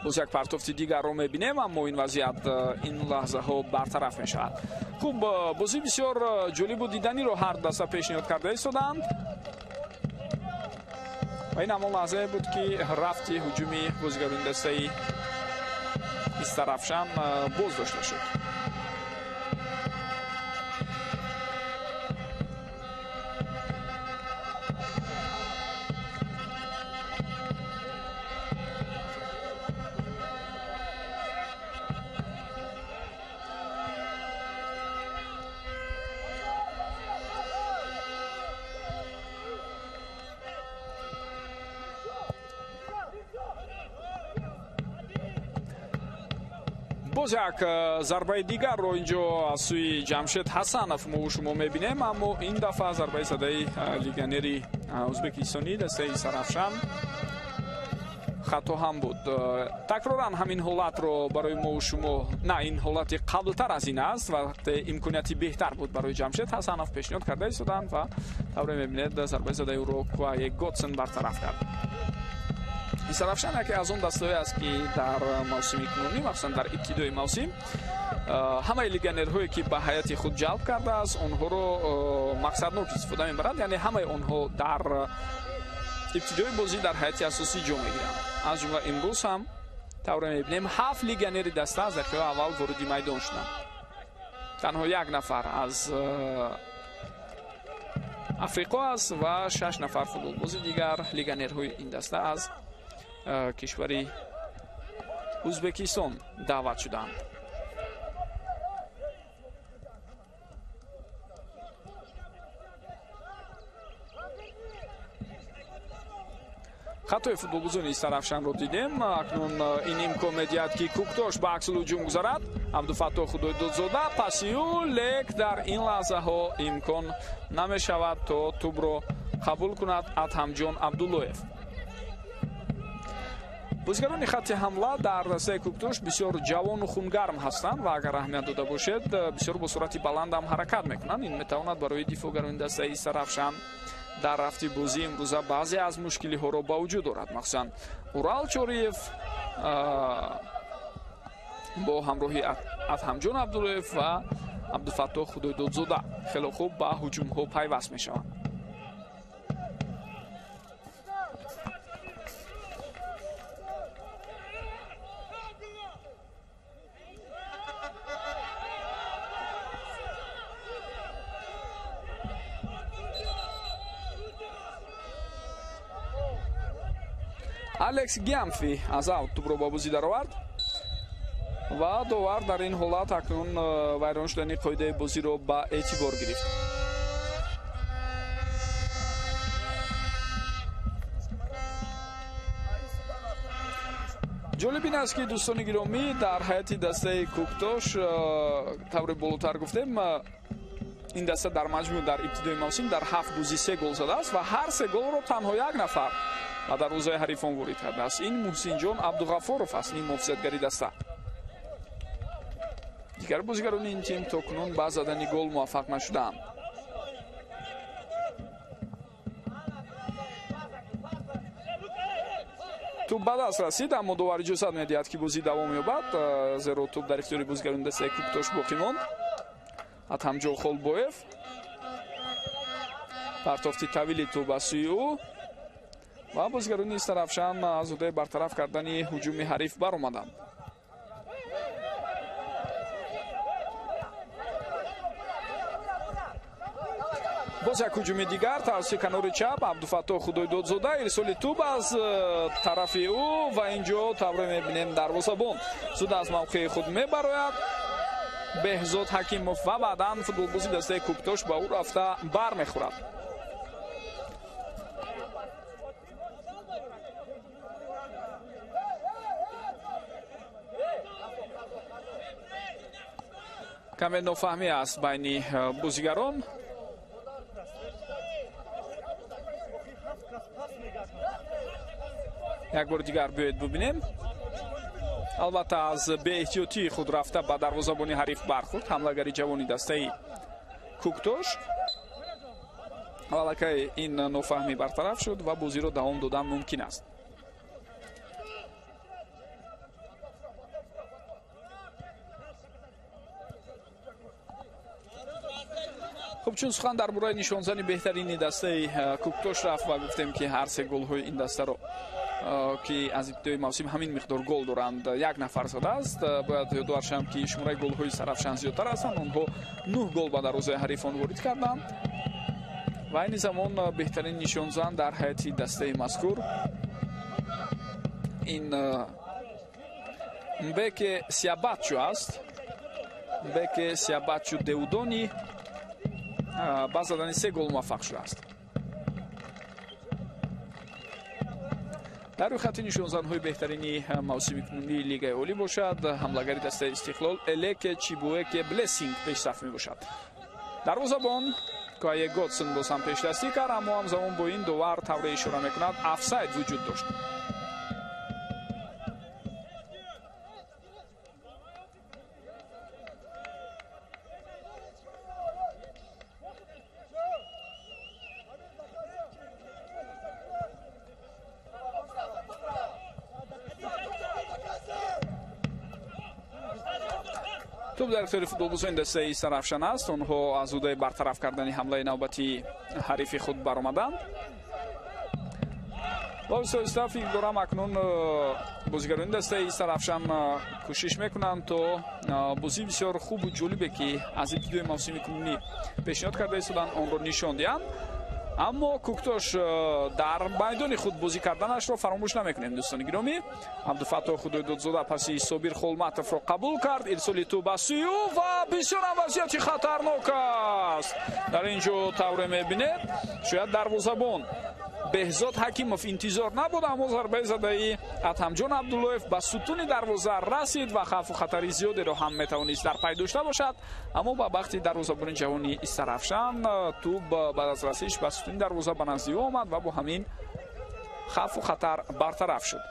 Боз як партофти дигарро мебинем, аммо ин вазъият ин лаҳзаҳо бартараф мешавад. Хуб, бозӣ бисёр ҷолибу диданиро ҳар даста пешниҳод карда истоданд ва ин ҳамон лаҳзае буд, ки рафти ҳуҷуми бозигарони дастаи Истаравшан боз дошта шуд. Боз як зарбаи дигарро инҷо аз сӯи Ҷамшед Ҳасанов мо шумо мебинем, аммо ин дафъа зарбаи задаи легионери ӯзбекистонӣ дастаи Истаравшан хато ҳам буд. Такроран ҳамин ҳолатро барои мо шумо, на, ин ҳолати қаблтар аз ин аст, вақте имконияти беҳтар буд барои Ҷамшед Ҳасанов пешниҳод карда истоданд ва тавре мебинед зарбаи задаи ӯро Куае Готсен бартараф кард. Истаравшан яке аз он дастаҳое аст, ки дар мавсими кунунӣ, махсусан дар ибтидои мавсим, ҳамаи легионерҳое, ки ба ҳайати худ ҷалб кардааст, онҳоро мақсаднок истифода мебаранд. Яъне ҳамаи онҳо дар ибтидои бозӣ дар ҳайати асосӣ ҷо мегиранд. Аз ҷумла имрӯз ҳам тавре мебинем 7 легионери даста аз дақиқаи аввал вориди майдон шуданд. Танҳо як нафар аз Африқо аст ва 6 нафар футболбози дигар легионерҳои ин даста аз кишвари Ӯзбекистон даъват шуданд. Хатои футболбозони Истаравшанро дидем. Акнун ин имкон медиҳад, ки Кӯктош ба аксулҳуҷум гузарад. Абдуфаттоҳ Худойдодзода паси ӯ, лек дар ин лаҳзаҳо имкон намешавад то тӯбро қабул кунад Адҳамҷон Абдуллоев. Бозигарони хатти ҳамла дар дастаи Кӯктош бисёр ҷавону хунгарм ҳастанд ва агар аҳамият дода бошед, бисёр бо суръати баланд ҳам ҳаракат мекунанд. Ин метавонад барои дифоъгарони дастаи Истаравшан дар рафти бозӣ имрӯза баъзе аз мушкилиҳоро ба вуҷуд орад. Махсусан Урал Чориев Бо ҳамроҳи Адҳамҷон Абдуллоев ва Абдуфаттоҳ Худойдодзода хеле хуб ба ҳуҷумҳо пайваст мешаванд. Алекс Гиамфи аз аут тӯбро ба бозӣ даровард ва довар дар ин ҳолат акнун вайрон шудани қоидаи бозиро ба эътибор гирифт. Ҷолиб ин аст, ки дӯстони гиромӣ, дар ҳайати дастаи Кӯктош, тавре болотар гуфтем, ин даста дар маҷмӯъ дар ибтидои мавсим дар 7 бозӣ 3 гол задааст ва ҳар се голро танҳо як нафар ба дарвозаи ҳарифон ворид кардааст. Ин Муҳсинҷон Абдуғаффоров аст, ин муҳофизатгари даста. Дигар бозигарони ин тим то кунун ба задани гол муваффақ нашудаанд. Тӯб ба даст расид, аммо довар иҷозат медиҳад, ки бозӣ давом ёбад, зеро тӯб дар ихтиёри бозигарони дастаи Кӯктош боқӣ монд. Адҳамҷон Холбоев партофти тавили тӯб аз сӯи ӯ ва бозигарони Истаравшан аз ҳудаи бартараф кардани ҳуҷуми ҳариф баромаданд. Боз як ҳуҷуми дигар тавассути канори чап, Абдуфаттоҳ Худойдодзода, ирсоли тӯб аз тарафи ӯ ва инҷо тавре мебинем дарвозабон зуд аз мавқеи худ мебарояд. Беҳзод Ҳакимов ва баъдан футболбози дастаи Кӯктош ба ӯ рафта бармехӯрад. Каме нофаҳмӣ аст байни бозигарон. Як бори дигар биёед бубинем. Албатта аз беэҳтиётии худ рафта ба дарвозабони ҳариф бархӯрд ҳамлагари ҷавони дастаи Кӯктош. Аллакай ин нофаҳмӣ бартараф шуд ва бозиро давом додан мумкин аст. Хуб, чун сухан дар бораи нишонзани беҳтарини дастаи Кӯктош рафт ва гуфтем, ки ҳар се голҳои ин дастаро, ки аз ибтидои мавсим ҳамин миқдор гол доранд, як нафар задааст. Бояд ёдовар шавам, ки шумораи голҳои Сарафшан зиёдтар ҳастанд. Онҳо 9 гол ба дарвозаи ҳарифон ворид карданд ва айни замон беҳтарин нишонзан дар ҳайати дастаи мазкур ин Мбеке Сиабатчу аст. Мбеке Сиабатчу Деудони ба задани 3 гол муваффақ шудааст. Дар рӯйхати нишонзанҳои беҳтарини мавсими кунунии Лигаи Олӣ бошад, ҳамлагари дастаи Истиқлол Элеке Чибуэке Блессинг пешсаф мебошад. Дарвозабон Кае Готсен боз ҳам пешдастӣ кард, аммо ҳамзамон бо ин довар тавре ишора мекунад, офсайд вуҷуд дошт. Тӯб дар ихтиёри футболбозони дастаи Истаравшан аст. Онҳо аз ҳудаи бартараф кардани ҳамлаи навбатии ҳарифи худ баромаданд. Ва оҳиста фикр дорам, акнун бозигарони дастаи Истаравшан кӯшиш мекунанд, то бозии бисёр хубу ҷолибе, ки аз ибтидои мавсими кунунӣ пешниҳод карда истоданд, онро нишон диҳанд. Аммо Кӯктош дар майдони худ бозӣ карданашро фаромӯш намекунем, дӯстони гиромӣ. Абдуфаттоҳ Худойдодзода паси Собир Холматовро қабул кард. Ирсоли тӯб ба сӯи ӯ ва бисёрам вазъияти хатарнок аст. Дар ин ҷо тавре мебинед, шояд дарвозабон Беҳзод Ҳакимов интизор набуд, аммо зарбаи задаи Адҳамҷон Абдуллоев ба сутуни дарвоза расид ва хавфу хатари зиёдеро ҳам метавонист дар пай дошта бошад. Аммо ба бахти дарвозабони ҷавони Истаравшан тӯб баъд аз расиш ба сутуни дарвоза ба назди ӯ омад ва бо ҳамин хавфу хатар бартараф шуд.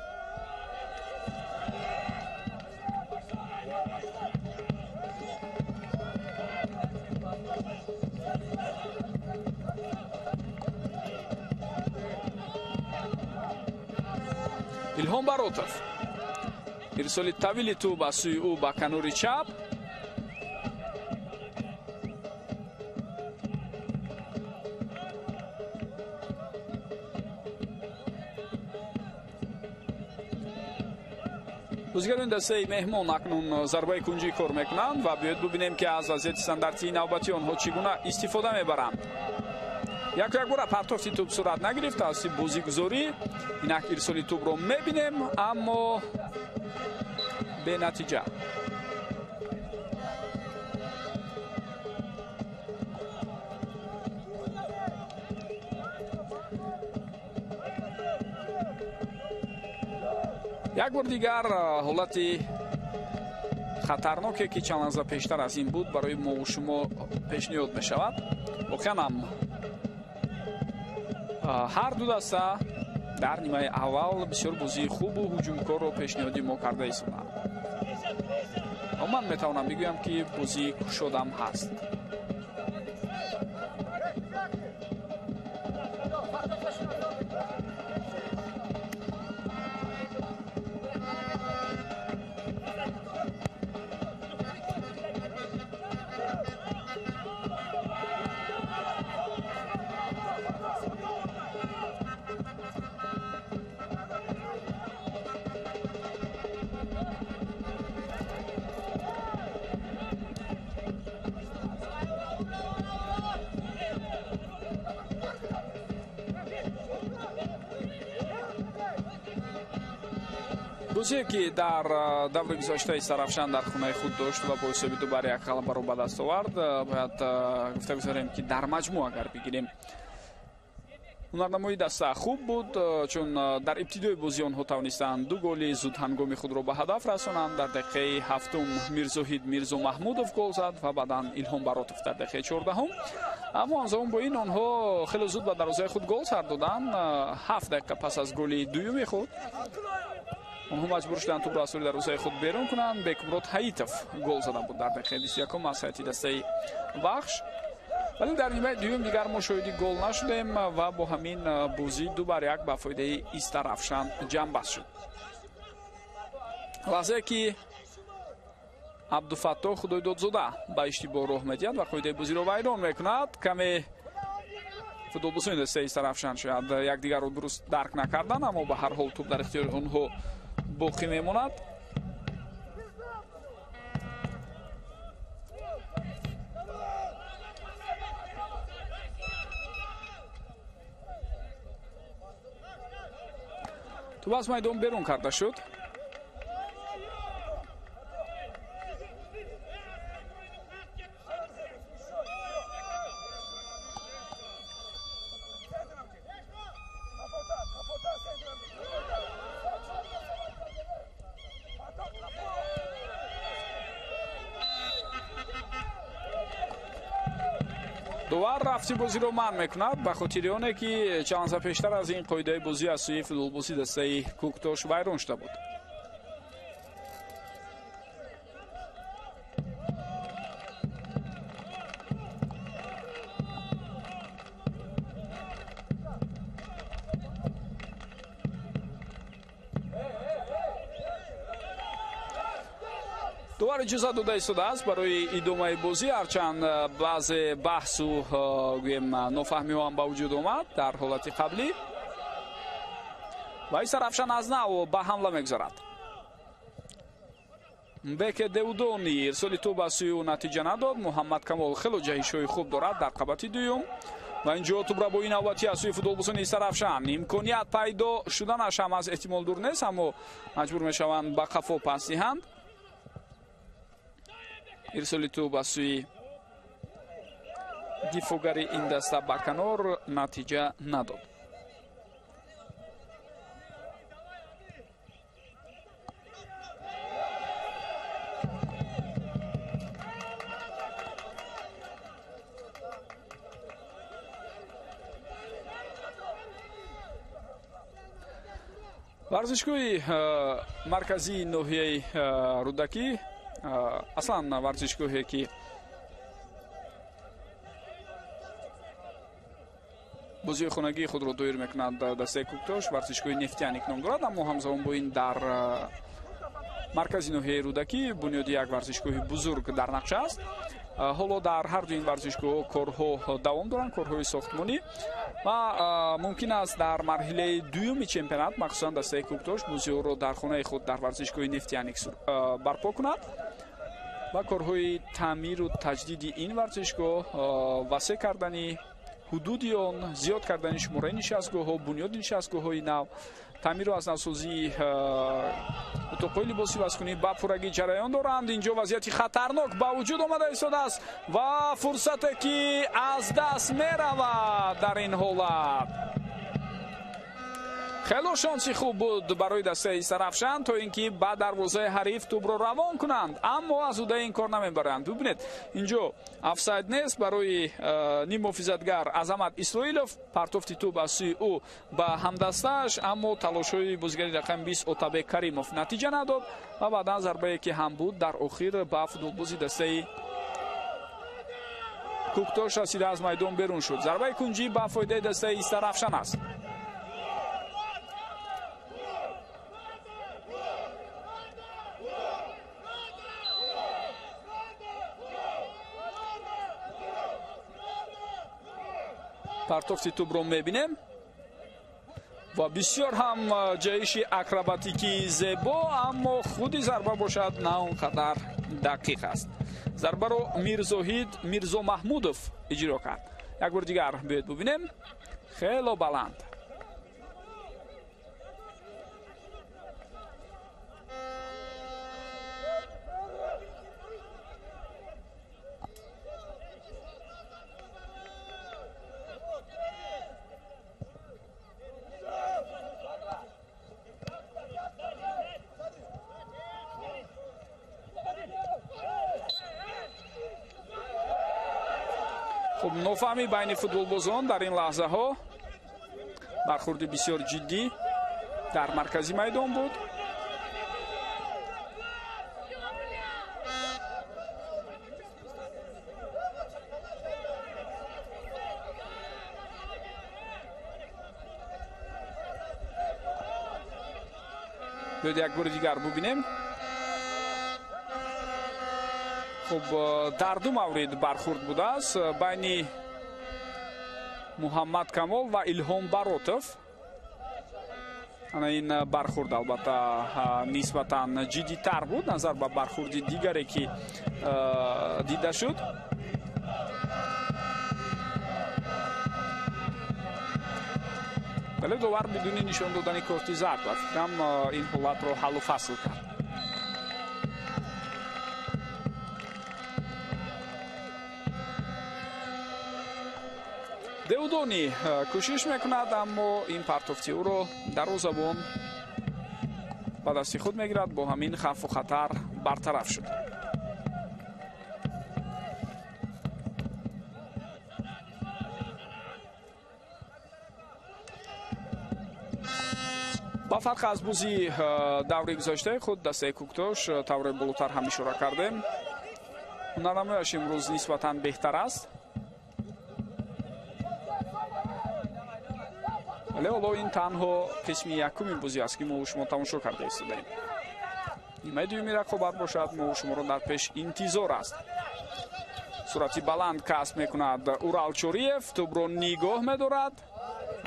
Илҳом Баротов Ирсоли тавили тӯб аз сӯи ӯ ба канори чап. Бозигарони дастаи меҳмон акнун зарбаи кунҷӣ кор мекунанд ва биёед бубинем, ки аз вазъияти стандартии навбатии онҳо чӣ гуна истифода мебаранд. Яку якбора партофти тӯб сурат нагирифт аз бозигузорӣ. Инак ирсоли тӯбро мебинем, аммо бенатиҷа. Як бор дигар ҳолати хатарноке, ки чанд лаҳза пештар аз ин буд, барои мову шумо пешниҳод мешавад. Воқеан ҳам ҳар ду даста дар нимаи аввал бисёр бозии хубу ҳуҷумкорро пешниҳоди мо карда истоданд. Ва ман метавонам бигӯям, ки бозии кушодам ҳаст. Бозие, ки дар даври гузаштаи Сарафшан дар хонаи худ дошт ва бо ҳисоби 2-1 ғалабаро ба даст овард, бояд гуфта гузорем, ки дар маҷмӯъ агар бигирем, ҳунарнамоии даста хуб буд, чун дар ибтидои бозӣ онҳо тавонистанд 2 голи зудҳангоми худро ба ҳадаф расонанд. Дар дақиқаи ҳафтум Мирзоҳид Мирзо Маҳмудов гол зад ва баъдан Илҳом Баротов дар дақиқаи 14-ум. Аммо ҳамзамон бо ин онҳо хеле зуд ба дарвозаи худ гол сар доданд. 7 дақиқа пас аз голи дуюми худ онҳо маҷбур шуданд тӯбро аз сӯи дарвозаи худ берун кунанд. Бекмурод Ҳаитов гол зада буд дар дақиқаи 21 аз ҳайати дастаи Вахш. Вале дар нимаи дуюм дигар мо шоҳиди гол нашудем ва бо ҳамин бозӣ 2-1 ба фоидаи Истарафшан ҷамъбаст шуд. Лаҳзае ки Абдуфаттоҳ Худойдодзода ба иштибоҳ роҳ медиҳад ва қоидаи бозиро вайрон мекунад, каме футболбозони дастаи Истарафшан шояд якдигарро дуруст дарк накарданд, аммо ба ҳар ҳол тӯб дар ихтиёри онҳо боқӣ мемонад. Тӯб аз майдон берун карда шуд. Довар рафти бозиро манъ мекунад ба хотири оне, ки чанд лаҳза пештар аз ин қоидаи бозӣ аз сӯи футболбози дастаи Кӯктош вайрон шуда буд. Довар иҷозат дода истодааст барои идомаи бозӣ, ҳарчанд баъзе баҳсу гӯем нофаҳмиҳо ҳам ба вуҷуд омад дар ҳолати қаблӣ. Ва Истарафшан аз нав ба ҳамла мегузарад. Беке Деудони ирсоли тӯб аз сӯи ӯ натиҷа надод. Муҳаммад Камол хело ҷаҳишҳои хуб дорад дар қабати дуюм ва инҷо тӯбрабои навбатӣ аз сӯи футболбозони Истарафшан. Имконият пайдо шуданаш ҳам аз эҳтимол дур нест, аммо маҷбур мешаванд ба қафо пас диҳанд. Ирсоли тӯб аз сӯи дифоъгари ин даста ба канор натиҷа надод. Варзишгоҳи марказии ноҳияи Рӯдакӣ, аслан варзишгоҳе, ки бозии хонагии худро доир мекунад дастаи Кӯктош, варзишгоҳи Нефтяник ном дорад, аммо ҳамзамон бо ин дар Маркази ноҳияи Рӯдакӣ бунёди як варзишгоҳи бузург дар нақша аст. Ҳоло дар ҳар ду ин варзишгоҳ корҳо давом доранд, корҳои сохтмонӣ, ва мумкин аст дар марҳилаи дуюми чемпионат махсусан дастаи Кӯктош бозиҳоро дар хонаи худ дар варзишгоҳи Нефтианикс барпо кунад ва корҳои таъмиру таҷдиди ин варзишгоҳ, васеъ кардани ҳудуди он, зиёд кардани шумораи нишастгоҳҳо, бунёди нишастгоҳҳои нав, таъмиру аз навсозии утоқҳои либосивазкунӣ ба пуррагӣ ҷараён доранд. Инҷо вазъияти хатарнок ба вуҷуд омада истодааст ва фурсате ки аз даст меравад дар ин ҳолат. Хело шонси хуб буд барои дастаи Истаравшан то ин ки ба дарвозаи ҳариф тӯбро равон кунанд, аммо аз ӯдаи ин кор намебаранд. Бубинед, инҷо офсайд нест барои ниммуҳофизатгар Азамат Исроилов. Партофти тӯб аз сӯи ӯ ба ҳамдастааш, аммо талошҳои бозигари рақами 20 Отабек Каримов натиҷа надод ва баъдан зарбае ки ҳам буд дар охир ба футболбози дастаи Кӯктош расида аз майдон берун шуд. Зарбаи кунҷӣ ба фоидаи дастаи Истаравшан аст. Партофти тӯбро мебинем ва бисёр ҳам ҷаҳиши акробатикии зебо, аммо худи зарба бошад на он қадар дақиқ аст. Зарбаро Мирзоҳид Мирзомаҳмудов иҷро кард. Як бор дигар биёед бубинем. Хело баланд. Хуб, нофаҳмӣ байни футболбозон дар ин лаҳзаҳо, бархурди бисёр ҷиддӣ дар маркази майдон буд. Биёед як бори дигар бубинем. Хуб, дар ду маврид бархурд будааст байни Муҳаммад Камол ва Илҳом Баротов. Ана ин бархурд албатта нисбатан ҷиддитар буд назар ба бархурди дигаре ки дида шуд. Вале довар бидуни нишон додани корти зард ба фикрам ин ҳолатро ҳаллу фасл кард. Деудони кӯшиш мекунад, аммо ин партофти ӯро дарвозабон ба дасти худ мегирад. Бо ҳамин хавфу хатар бартараф шуд. Ба фарқ аз бозии даври гузаштаи худ, дастаи Кӯктош тавре болотар ҳам ишора кардем, ҳунарнамояш имрӯз нисбатан беҳтар аст. Вале ҳоло ин танҳо қисми якуми бозӣ аст, ки мо шумо тамошо карда истодаем. Нимаи дуюми рақобат бошад, мо шуморо дар пеш интизор аст. Суръати баланд касб мекунад Урал Чориев, тӯбро нигоҳ медорад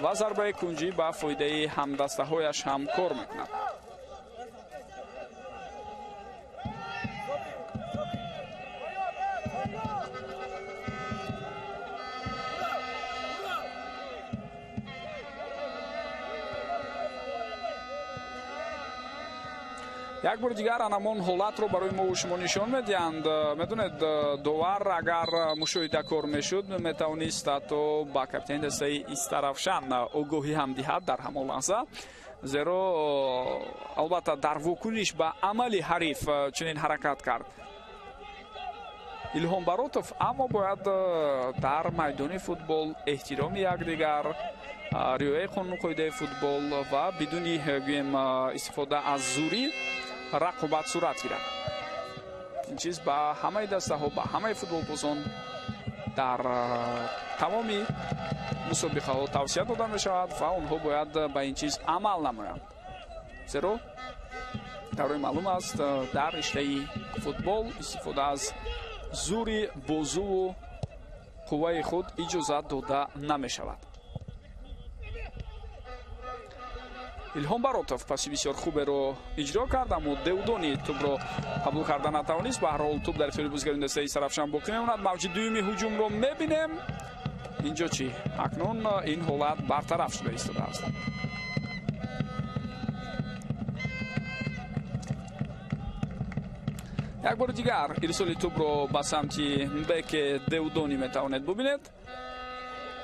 ва зарбаи кунҷӣ ба фоидаи ҳамдастаҳояш ҳам кор мекунад. Як бори дигар анамон ҳолатро барои мо шумо нишон медиҳанд. Медонед, довар агар мушоҳидакор мешуд, метавонист ҳатто ба капитани дастаи Истаравшан огоҳӣ ҳам диҳад дар ҳамон лаҳза, зеро албатта дар вокуниш ба амали ҳариф чунин ҳаракат кард Илҳом Баротов. Аммо бояд дар майдони футбол эҳтироми якдигар, риояи қонуну қоидаи футбол ва бидуни гӯем истифода аз зӯрӣ рақобат сурат гирад. Ин чиз ба ҳамаи дастаҳо, ба ҳамаи футболбозон дар тамоми мусобиқаҳо тавсия дода мешавад ва онҳо бояд ба ин чиз амал намоянд, зеро Тавре маълум аст, дар риштаи футбол истифода аз зури бозуву қувваи худ иҷозат дода намешавад. Илҳом Баротов паси бисёр хуберо иҷро кард, аммо Деудони тӯбро қабул карда натавонист. Ба ҳар ҳол тӯб дар ихтиёри бозигари дастаи Истаравшан боқӣ мемонад. Мавҷи дуюми ҳуҷумро мебинем. Инҷо чӣ? Акнун ин ҳолат бартараф шуда истодааст. Як бори дигар ирсоли тӯбро ба самти беке Деудони метавонед бубинед.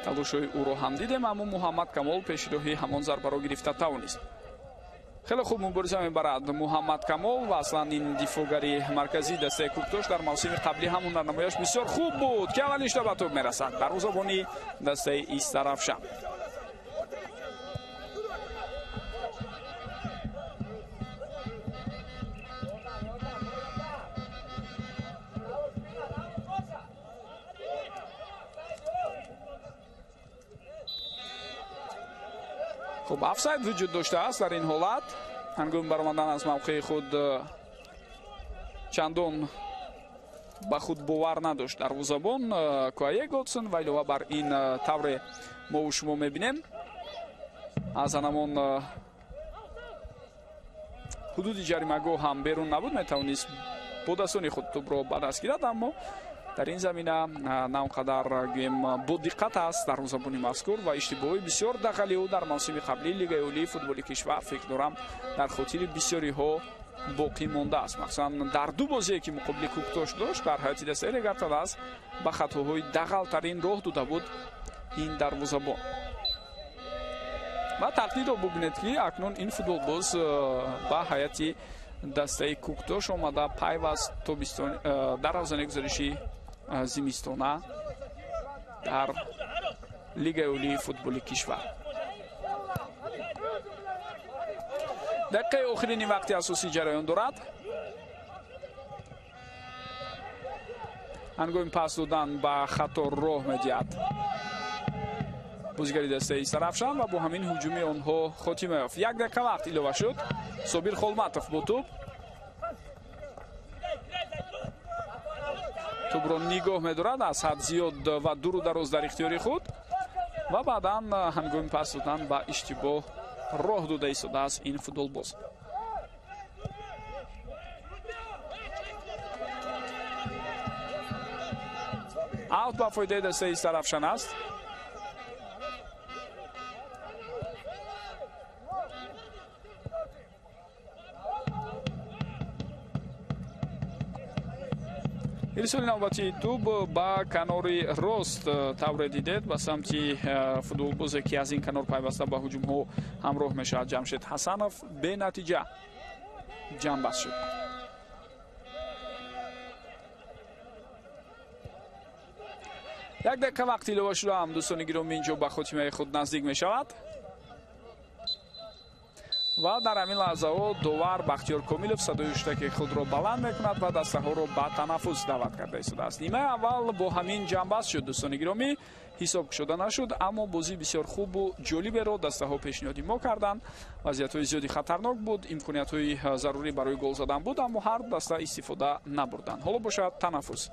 Талошҳои ӯро ҳам дидем, аммо Муҳаммад Камол пешроҳи ҳамон зарбаро гирифта тавонист. Хеле хуб мубориза мебарад Муҳаммад Камол ва аслан ин дифоъгари марказии дастаи Кӯктош дар мавсими қаблӣ ҳам ҳунарнамояш бисёр хуб буд, ки аввалин шуда ба тӯб мерасад дарвозабони дастаи Истаравшан. Хуб, офсайд вуҷуд доштааст дар ин ҳолат. Ҳангоми баромадан аз мавқеи худ чандон ба худ бовар надошт дарвозабон Куае Годсон ва илова бар ин тавре мову шумо мебинем аз анамон ҳудуди ҷаримагоҳ ҳам берун набуд, метавонист бо дастони худ тӯбро ба даст гирад, аммо дар ин замина на он қадар гӯем бодиққат аст дарвозабони мазкур ва иштибоҳи бисёр дағали ӯ дар мавсими қаблии Лигаи Олии футболи кишвар фикр дорам дар хотири бисёриҳо боқӣ мондааст. Махсусан дар ду бозие ки муқобили Кӯктош дошт дар ҳайати дастаи Регар-ТадАЗ ба хатоҳои дағалтарин роҳ дода буд ин дарвозабон. Ва тақдидро бубинед, ки акнун ин футболбоз ба ҳайати дастаи Кӯктош омада пайваст тобистон дар равзанаи гузариши зимистона дар Лигаи Олии футболи кишвар. Дақиқаи охирини вақти асосӣ ҷараён дорад. Ҳангоми пас додан ба хато роҳ медиҳад бозигари дастаи Истаравшан ва бо ҳамин ҳуҷуми онҳо хотима ёфт. Як дақиқа вақт илова шуд. Собир Холматов бо тӯб тӯбро нигоҳ медорад аз ҳад зиёд ва дуру дароз дар ихтиёри худ ва баъдан ҳангоми пас додан ба иштибоҳ роҳ дода истодааст ин футболбоз. Аут ба фоидаи дастаи Истаравшан аст. Ирсоли навбатии тӯб ба канори рост тавре дидед ба самти футболбозе ки аз ин канор пайваста ба ҳуҷумҳо ҳамроҳ мешавад Ҷамшед Ҳасанов бенатиҷа ҷамъбаст шуд. Як дақиқа вақт илова шуда ҳам дӯстони гиромӣ инҷо ба хотимаи худ наздик мешавад ва дар ҳамин лаҳзаҳо довар Бахтиёр Комилов садои ҳуштаки худро баланд мекунад ва дастаҳоро ба танаффус даъват карда истодааст. Нимаи аввал бо ҳамин ҷамъбаст шуд дӯстони гиромӣ, ҳисоб кушода нашуд, аммо бозӣ бисёр хубу ҷолиберо дастаҳо пешниҳоди мо карданд. Вазъиятҳои зиёди хатарнок буд, имкониятҳои зарурӣ барои гол задан буд, аммо ҳар даста истифода набурданд. Ҳоло бошад танаффус.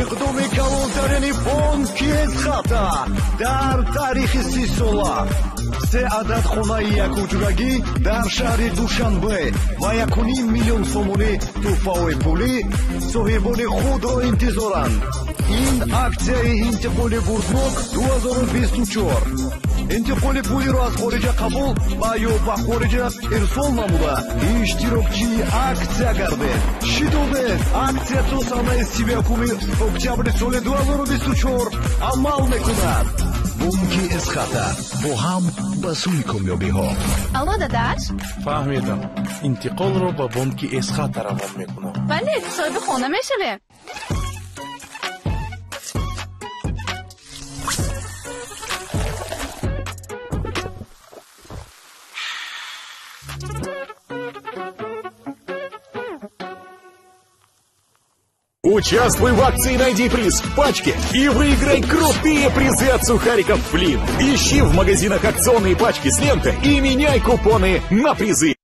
Иқдоми калонтарини бонки Эсхата дар таърихи 30 сола: се адад хонаи якҳуҷрагӣ дар шаҳри Душанбе ва 1,5 миллион сомонӣ тӯҳфаҳои пулӣ соҳибони худро интизоранд. Ин аксияи интиқоли бурднок 2024. Интиқоли пулиро аз хориҷа қабул ва ё ба хориҷа ирсол намуда, иштирокчии аксия гардед. Шитобед, аксия то санаи 31 октябри соли 2024 амал мекунад. Бонки Эсхата, бо ҳам ба сӯи комёбиҳо. Алло, дадаш. Фаҳмидам, интиқолро ба бонки Эсхата равон мекунам. Бале, соҳиби хона мешавем. Участвуй в акции «Найди приз в пачке» и выиграй крутые призы от сухариков «Флинт». Ищи в магазинах акционные пачки с лентой и меняй купоны на призы.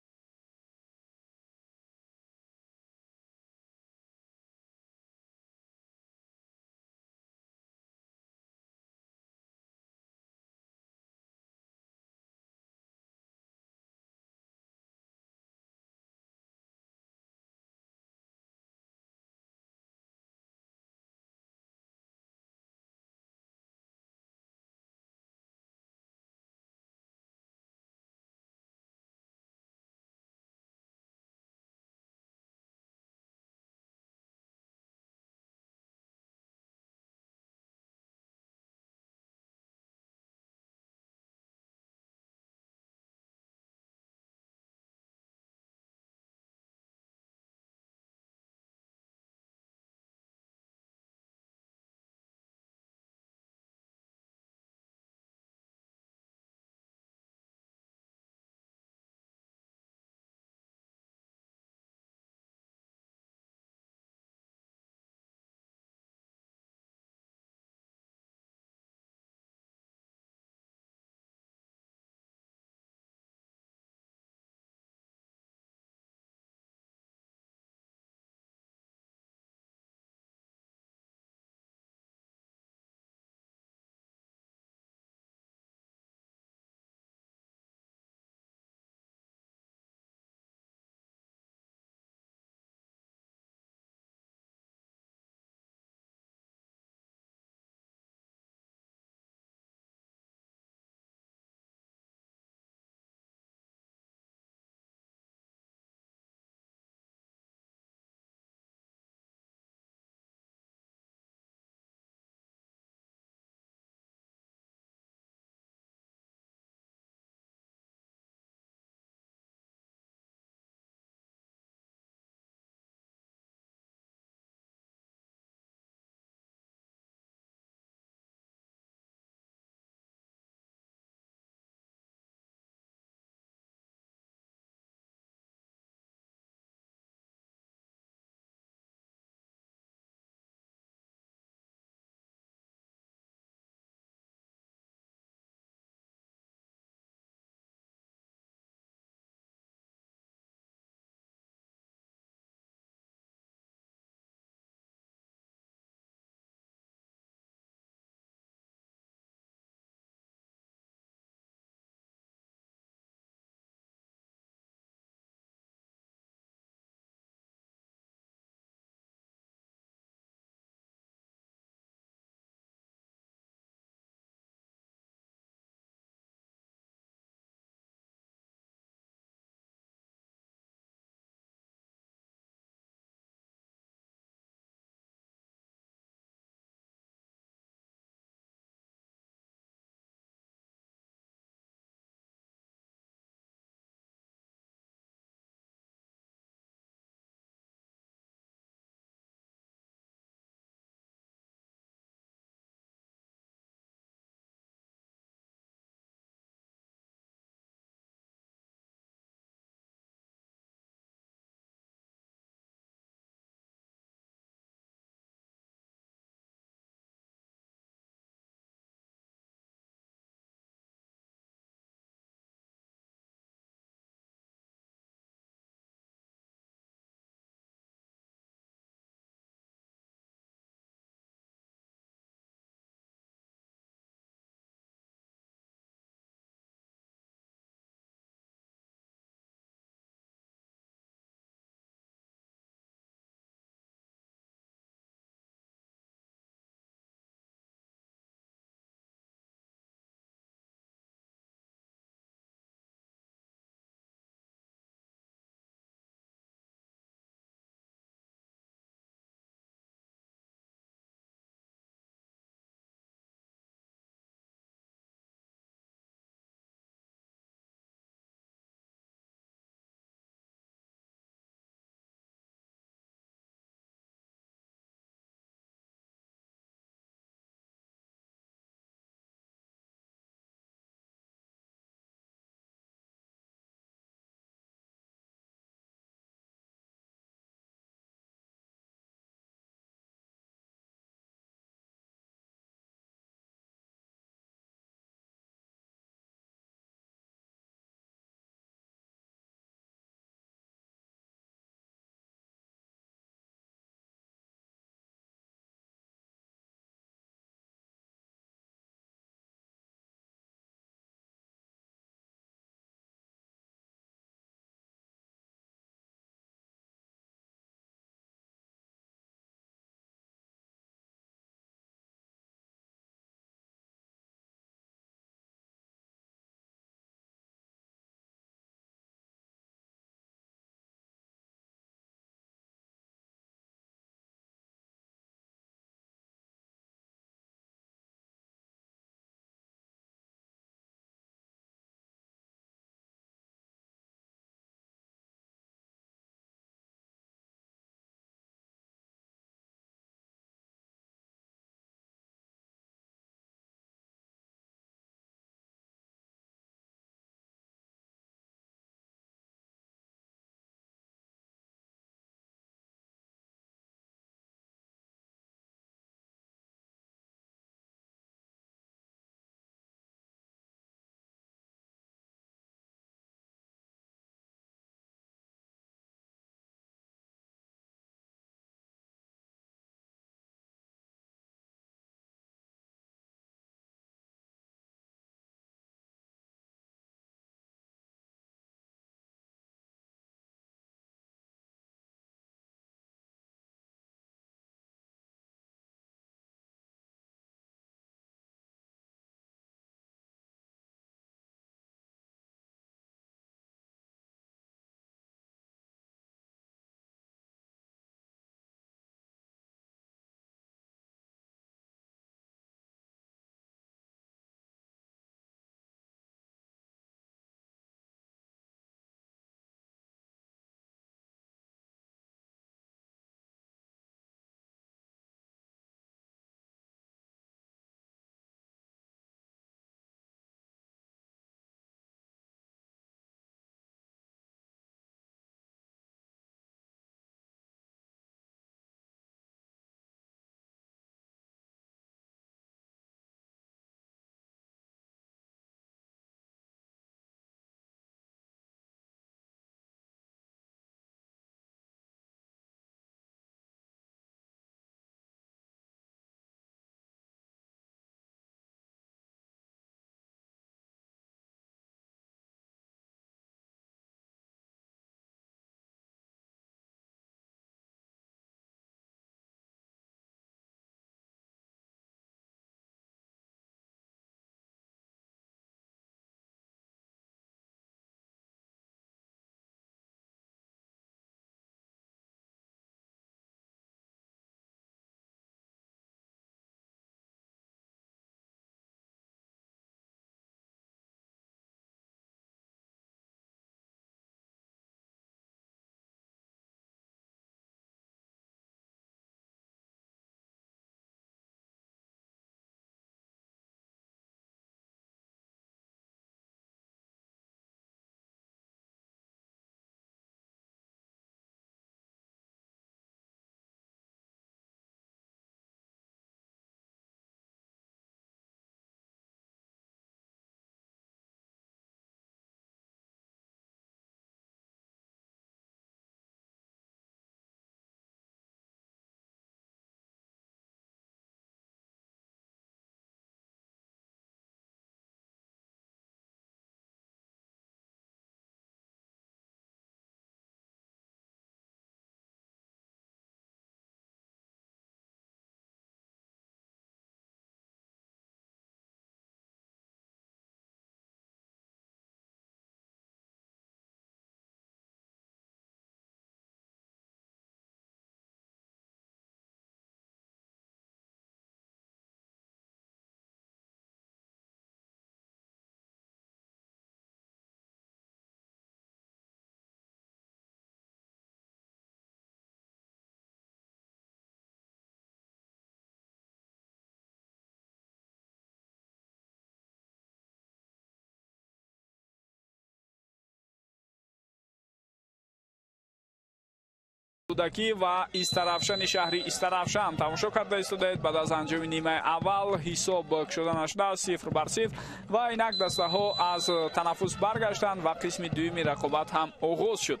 Рӯдакӣ ва Истаравшани шаҳри Истаравшан тамошо карда истодаед. Баъд аз анҷоми нимаи аввал ҳисоб кушода нашудааст, 0-0 ва инак дастаҳо аз танаффус баргаштанд ва қисми дуюми рақобат ҳам оғоз шуд.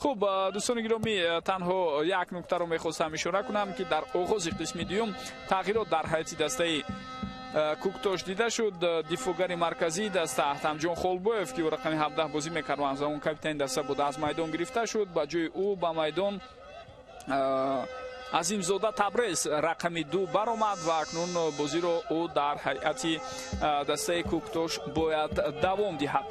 Хуб, дӯстони гиромӣ, танҳо як нуктаро мехостам ишора кунам, ки дар оғози қисми дуюм тағйирот дар ҳайати дастаи Куктош дида шуд. Дифоъгари марказии даста Аҳтамҷон Холбоев, ки рақами 17 бозӣ мекард ва ҳамзамон капитани даста буд, аз майдон гирифта шуд. Ба ҷои ӯ ба майдон Азимзода Табрез рақами 2 баромад ва акнун бозиро ӯ дар ҳайати дастаи Куктош бояд давом диҳад.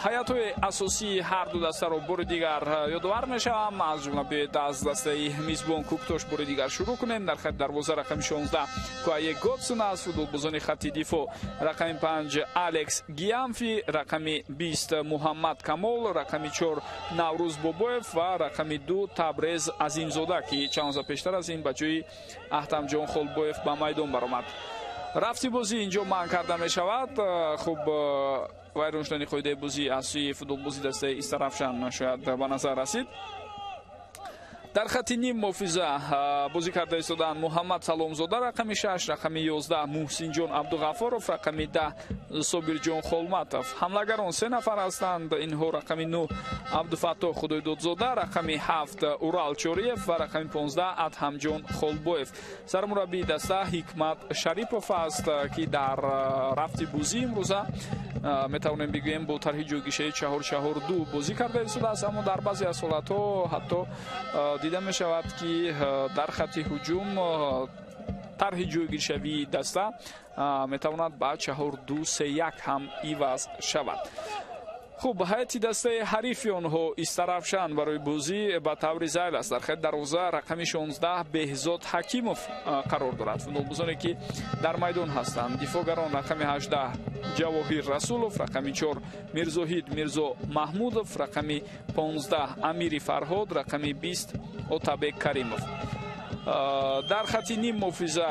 Ҳайатҳои асосии ҳар ду дастаро бори дигар ёдовар мешавам. Аз ҷумла биёед аз дастаи мизбон Куктош бори дигар шурӯъ кунем. Дар хати дарвоза рақами 16 Куае Годсон аст, футболбозони хати дифоъ рақами 5 Алекс Гиамфи, рақами 20 Муҳаммад Камол, рақами 4 Наврӯз Бобоев ва рақами 2 Табрез Азимзода, ки чанд лаҳза пештар аз ин ба ҷои Аҳтамҷон Холбоев ба майдон баромад. Рафти бозӣ инҷо манъ карда мешавад. Хуб, вайрон шудани қоидаи бозӣ аз сӯи футболбози дастаи Истаравшан шояд ба назар расид. Дар хати ним муҳофиза бозӣ карда истодаанд Муҳаммад Саломзода рақами 6, рақами 11 Муҳсинҷон Абдуғафоров, рақами 10 Собирҷон Холматов. Ҳамлагарон се нафар ҳастанд. Инҳо рақами 9 Абдуфаттоҳ Худойдодзода, рақами 7 Урал Чориев ва рақами 15 Адҳамҷон Холбоев. Сармураббии даста Ҳикмат Шарипов аст, ки дар рафти бозӣ имрӯза метавонем бигӯем бо тарҳи ҷойгиршавии 4-4-2 бозӣ карда истодааст, аммо дар баъзе аз ҳолатҳо ҳатто дида мешавад, ки дар хати ҳуҷум тарҳи ҷойгиршавии даста метавонад ба 4-2-3-1 ҳам иваз шавад. Хуб, ҳайати дастаи ҳарифи онҳо Истаравшан барои бозӣ ба таври зайл аст. Дар хати дарвоза рақами 16 Беҳзод Ҳакимов қарор дорад. Футболбозоне ки дар майдон ҳастанд: дифоъгарон рақами 18 Ҷавоҳир Расулов, рақами 4 Мирзоҳид Мирзо Маҳмудов, рақами 15 Амири Фарҳод, рақами 20 Отабек Каримов. Дар хати ним муҳофиза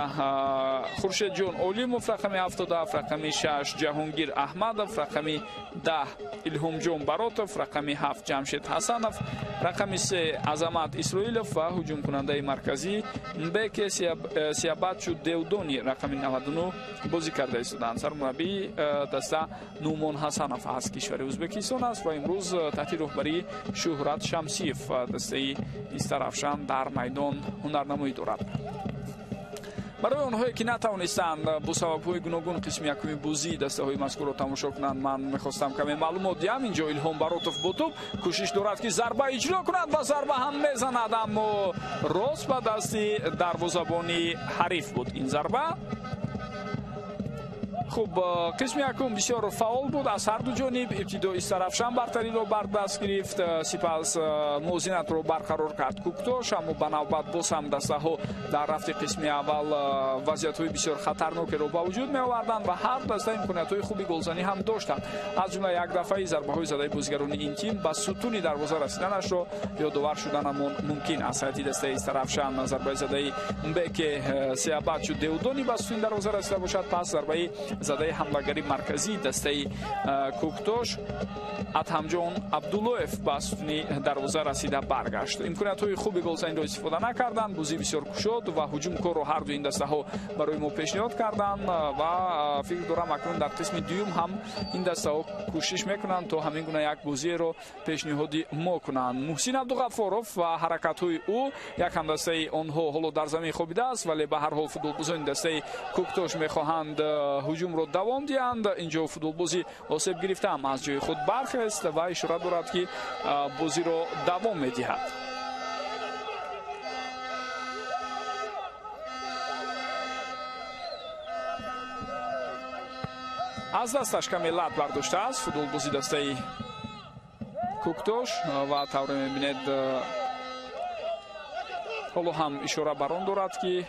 Хуршедҷон Олимов рақами 77, рақами 6 Ҷаҳонгир Аҳмадов, рақами 10 Илҳомҷон Баротов, рақами 7 Ҷамшед Ҳасанов, рақами 3 Азамат Исроилов ва ҳуҷумкунандаи марказӣ Мбеке Сиабачу Девдони рақами 99 бозӣ карда истоданд. Сармураббии даста Нумон Ҳасанов аз кишвари Ӯзбекистон аст ва имрӯз таҳти роҳбарии Шуҳрат Шамсиев дастаи Истаравшан дар майдон ҳунарнамоӣ дорад. Барои онҳое ки натавонистанд бо сабабҳои гуногун қисми якуми бозии дастаҳои мазкурро тамошо кунанд, ман мехостам каме маълумот диҳам. Инҷо Илҳом Баротов бо тӯб кӯшиш дорад, ки зарба иҷро кунад ва зарба ҳам мезанад, аммо рост ба дасти дарвозабони ҳариф буд ин зарба. Хуб, қисми якум бисёр фаъол буд аз ҳар ду ҷониб. Ибтидо Истаравшан бартариро бар даст гирифт, сипас мувозинатро барқарор кард Куктош, аммо ба навбат боз ҳам дастаҳо дар рафти қисми аввал вазъиятҳои бисёр хатарнокеро ба вуҷуд меоварданд ва ҳар даста имкониятҳои хуби голзанӣ ҳам доштанд. Аз ҷумла як дафъаи зарбаҳои задаи бозигарони ин тим ба сутуни дарвоза расиданашро ёдовар шуданамон мумкин. Аз ҳайати дастаи Истаравшан зарбаи задаи Мбеке Сиабачу Деудони ба сутуни дарвоза расида бошад, пас зарбаи задаи ҳамлагари марказии дастаи Куктош Адҳамҷон Абдуллоев ба сутуни дарвоза расида баргашт. Имкониятҳои хуби голзаниро истифода накарданд. Бозӣ бисёр кушод ва ҳуҷумкорро ҳар ду ин дастаҳо барои мо пешниҳод карданд ва фикр дорам акнун дар қисми дуюм ҳам ин дастаҳо кӯшиш мекунанд то ҳамин гуна як бозиеро пешниҳоди мо кунанд. Муҳсин Абдуғаффоров ва ҳаракатҳои ӯ, як ҳамдастаи онҳо ҳоло дар замин хобидааст, вале ба ҳар ҳол футболбозони дастаи Куктош мехоҳанд ҳуҷумро давом диҳанд. Инҷо футболбози осеб гирифтаам аз ҷои худ бархест ва ишора дорад, ки бозиро давом медиҳад. Аз дасташ каме лат бардоштааст футболбози дастаи Куктош ва тавре мебинед ҳоло ҳам ишора бар он дорад, ки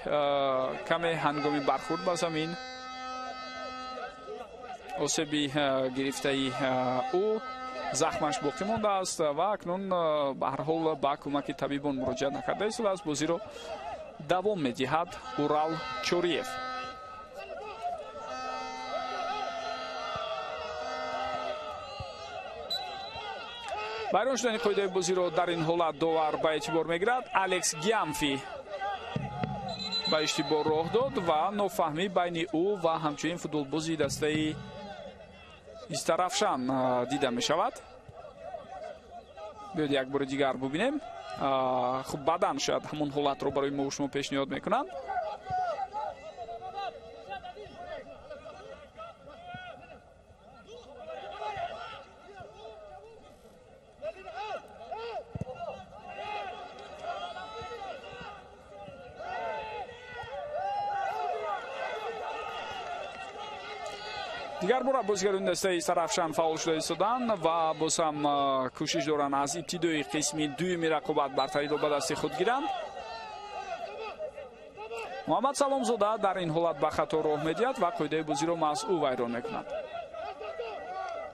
каме ҳангоми бархӯрд ба замин осеби гирифтаи ӯ захмаш боқӣ мондааст ва акнун ба ҳар ҳол ба кӯмаки табибон муроҷиат накарда истодааст. Бозиро давом медиҳад Урал Чориев. Вайрон шудани қоидаи бозиро дар ин ҳолат довар ба эътибор мегирад. Алекс Гиамфи ба иштибоҳ роҳ дод ва нофаҳмӣ байни ӯ ва ҳамчунин футболбози дастаи Истарафшан дида мешавад. Биёед як бори дигар бубинем. Хуб, баъдан шояд ҳамон ҳолатро барои мо шумо пешниҳод мекунанд. Дигар бора бозигарони дастаи Истарафшан фаъол шуда истоданд ва боз ҳам кӯшиш доранд аз ибтидои қисми дуюми рақобат бартариро ба дасти худ гиранд. Муҳаммад Саломзода дар ин ҳолат ба хато роҳ медиҳад ва қоидаи бозиро маҳз ӯ вайрон мекунад.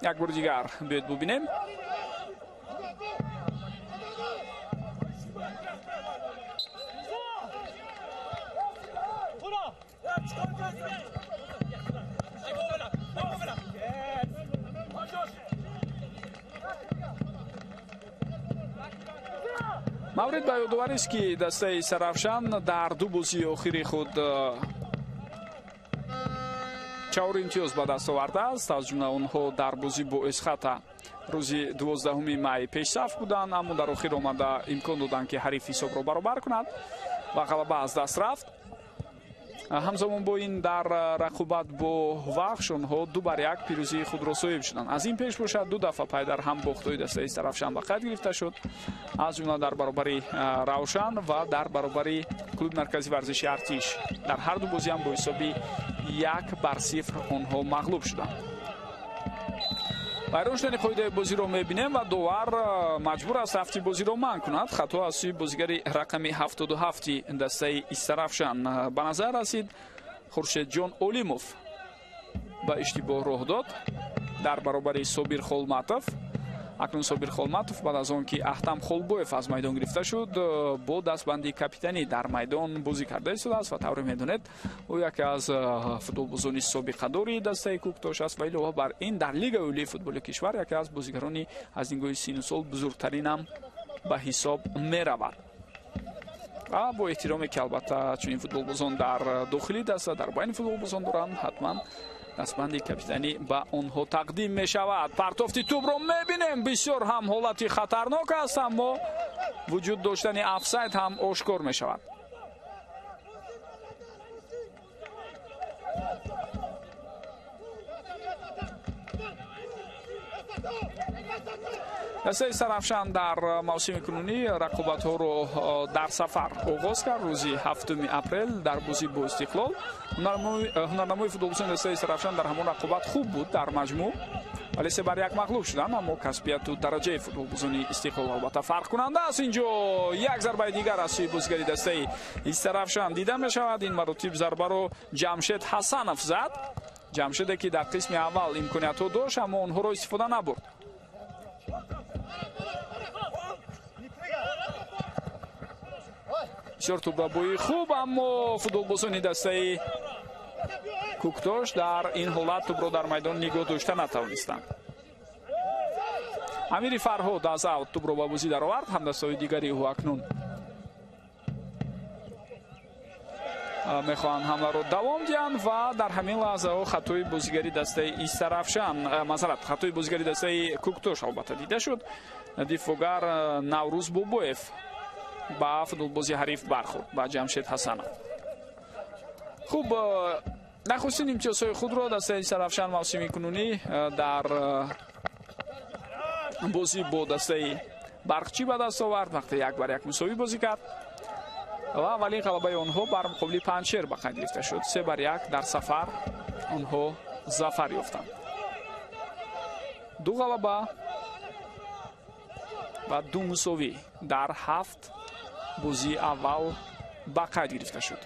Як бори дигар биёед бубинем. Маврид ба ёдоварист, ки дастаи Истарафшан дар ду бозии охири худ 4 имтиёз ба даст овардааст. Аз ҷумла онҳо дар бозӣ бо Эсхата рӯзи 12 май пешсаф буданд, аммо дар охир омада имкон доданд, ки ҳариф ҳисобро баробар кунад ва ғалаба аз даст рафт. Ҳамзамон бо ин дар рақобат бо Вахш онҳо 2-1 пирӯзии худро соҳиб шуданд. Аз ин пеш бошад ду дафъа пай дар ҳам бохтҳои дастаи Истарафшан ба қайд гирифта шуд, аз ҷумла дар баробари Равшан ва дар баробари клуби марказии варзиши Артиш. Дар ҳар ду бозӣ ҳам бо ҳисоби 1-0 онҳо мағлуб шуданд. Вайрон шудани қоидаи бозиро мебинем ва довар маҷбур аст рафти бозиро манъ кунад. Хато аз сӯи бозигари рақами 77 дастаи Истарафшан ба назар расид. Хуршедҷон Олимов ба иштибоҳ роҳ дод дар баробари Собир Холматов. Акнун Собир Холматов баъд аз он ки Аҳтам Холбоев аз майдон гирифта шуд, бо дастбанди капитанӣ дар майдон бозӣ карда истодааст ва тавре медонед, ӯ яке аз футболбозони собиқадори дастаи Кӯктош аст ва илова бар ин дар Лигаи олии футболи кишвар яке аз бозигарони аз нигоҳи сину сол бузургтаринам ба ҳисоб меравад. Ва бо эҳтироме ки албатта чунин футболбозон дар дохили даста, дар байни футболбозон доранд, ҳатман дастбанди капитанӣ ба онҳо тақдим мешавад. Партофти тӯбро мебинем, бисёр ҳам ҳолати хатарнок аст, аммо вуҷуд доштани офсайд ҳам ошкор мешавад. Дастаи Истарафшан дар мавсими кунунӣ рақобатҳоро дар сафар оғоз кард. Рӯзи 7 апрел дар бозӣ бо Истиқлол. Ҳунарнамои футболбозони дастаи Истарафшан дар ҳамон рақобат хуб буд дар маҷмӯъ, вале 3-1 мағлуб шуданд, аммо касбияту дараҷаи футболбозони Истиқлол албатта фарқкунанда аст. Инҷо як зарбаи дигар аз сӯи бозигари дастаи Истарафшан дида мешавад. Ин маротиб зарбаро Ҷамшед Ҳасанов зад. Ҷамшеде ки дар қисми аввал имкониятҳо дошт, аммо онҳоро истифода набурд. Бисёр тӯбрабоии хуб, аммо футболбозони дастаи Кӯктош дар ин ҳолат тӯбро дар майдон нигоҳ дошта натавонистанд. Амири Фарҳод аз аут тӯбро ба бозӣ даровард. Ҳамдастаҳои дигари ӯ акнун мехоҳанд ҳамларо давом диҳанд ва дар ҳамин лаҳзаҳо хатои бозигари дастаи Истарафшан, масалан хатои бозигари дастаи Кӯктош албатта дида шуд. Дифогар Наврӯз Бобоев ба футболбози ҳариф бархӯрд, ба Ҷамшед Ҳасанов. Хуб, нахустин имтиёзҳои худро дастаи Истарафшан мавсими кунунӣ дар бозӣ бо дастаи Барқчӣ ба даст овард, вақте 1-1 мусовӣ бозӣ кард ва аввалин ғалабаи онҳо бар муқобили Панҷшер ба қайд гирифта шуд. 3-1 дар сафар онҳо зафар ёфтанд. 2 ғалаба ва 2 мусовӣ дар 7 бозии аввал ба қайд гирифта шуд.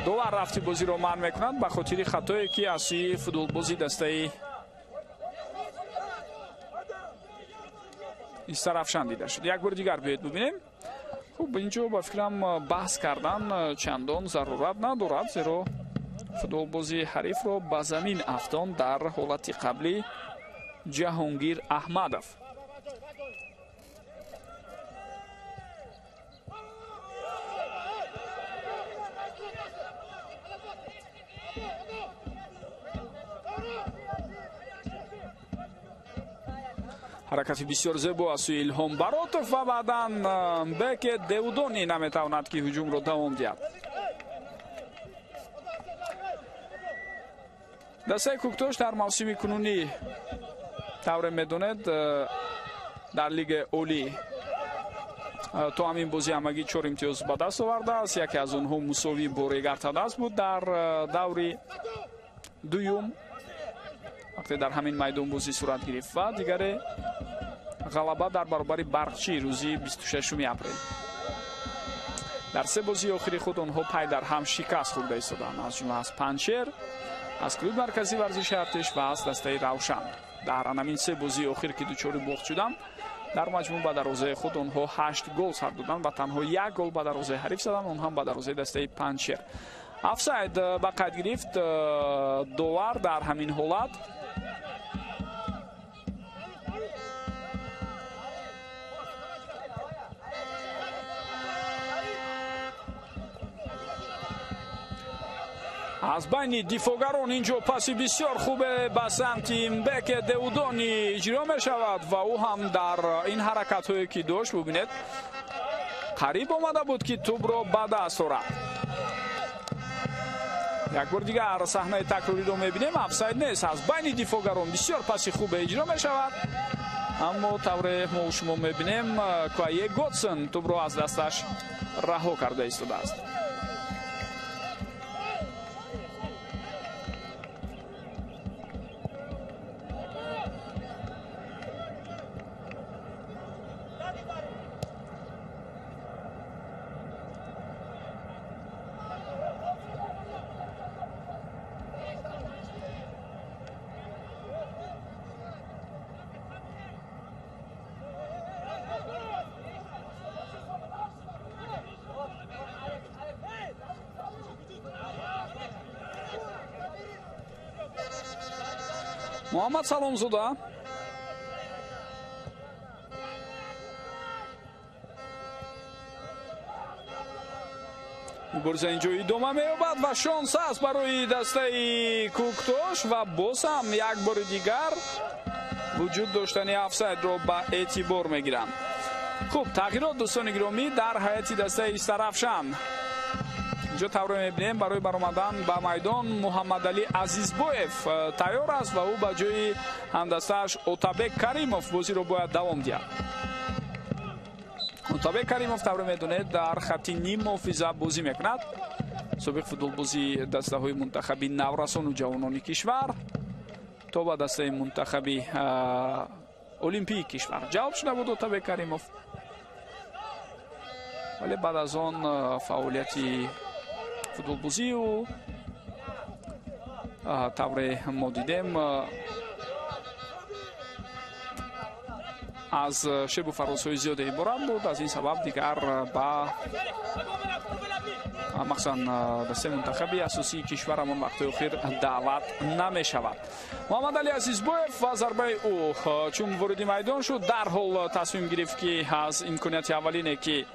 Довар рафти бозиро манъ мекунад ба хотири хатое ки аз сӯи футболбози дастаи Истарафшан дида шуд. Як бори дигар биёед бубинем. Хуб, инҷо ба фикрам баҳс кардан чандон зарурат надорад, зеро Футболбози ҳарифро ба замин афтон дар ҳолати қаблӣ Ҷаҳонгир Аҳмадов. Ҳаракати бисёр зебо аз сӯи Илҳом Баротов ва баъдан Беке Деудони наметавонад, ки ҳуҷумро давом диҳад. Дастаи Кӯктош дар мавсими кунунӣ, тавре медонед, дар лигаи олӣ то ҳамин бозӣ ҳамагӣ 4 имтиёз ба даст овардааст. Яке аз онҳо мусовӣ бо Регар-ТадАЗ буд дар даври дуюм, вақте дар ҳамин майдон бозӣ сурат гирифт, ва дигаре ғалаба дар баробари Барқчӣ рӯзи 26 апрел. Дар се бозии охири худ онҳо пай дар ҳам шикаст хӯрда истоданд, аз ҷумла аз Панҷшер, аз клуби марказии варзиши Артиш ва аз дастаи Равшан. Дар ҳамин се бозии охир, ки дучори бохт шуданд, дар маҷмӯъ ба дарвозаи худ онҳо 8 гол сар доданд ва танҳо 1 гол ба дарвозаи ҳариф заданд, он ҳам ба дарвозаи дастаи Панҷшер. Офсайд ба қайд гирифт довар дар ҳамин ҳолат. Аз байни дифогарон инҷо паси бисёр хубе ба самти Мбеке Деудони иҷро мешавад ва ӯ ҳам дар ин ҳаракатҳое ки дошт, бубинед, қариб омада буд, ки тӯбро ба даст орад. Як бор дигар саҳнаи такрориро мебинем. Офсайд нест, аз байни дифогарон бисёр паси хубе иҷро мешавад, аммо тавре мо шумо мебинем, Куае Готсен тӯбро аз дасташ раҳо карда истодааст. Муҳаммад Саломзода мубориза инҷо идома меёбад ва шонс аст барои дастаи Кӯктош ва боз ҳам як бори дигар вуҷуд доштани офсайдро ба эътибор мегиранд. Хуб, тағйирот, дӯстони гиромӣ, дар ҳайати дастаи Истаравшан. Инҷо тавре мебинем, барои баромадан ба майдон Муҳаммадалӣ Азизбоев тайёр аст ва ӯ ба ҷои ҳамдастааш Отабек Каримов бозиро бояд давом диҳад. Отабек Каримов, тавре медонед, дар хатти ним муҳофиза бозӣ мекунад. Собиқ футболбози дастаҳои мунтахаби наврасону ҷавонони кишвар то ба дастаи мунтахаби олимпии кишвар ҷалб шуда буд Отабек Каримов, вале баъд аз он фаъолияти футболбозию тавре мо дидем аз шебу фарозҳои зиёде иборат буд. Аз ин сабаб дигар ба махсусан дастаи мунтахаби асосии кишварамон вақтҳои охир даъват намешавад. Муҳаммадалӣ Азизбоев ва зарбаи ӯ чун вориди майдон шуд, дарҳол тасмим гирифт, ки аз имконияти аввалине, ки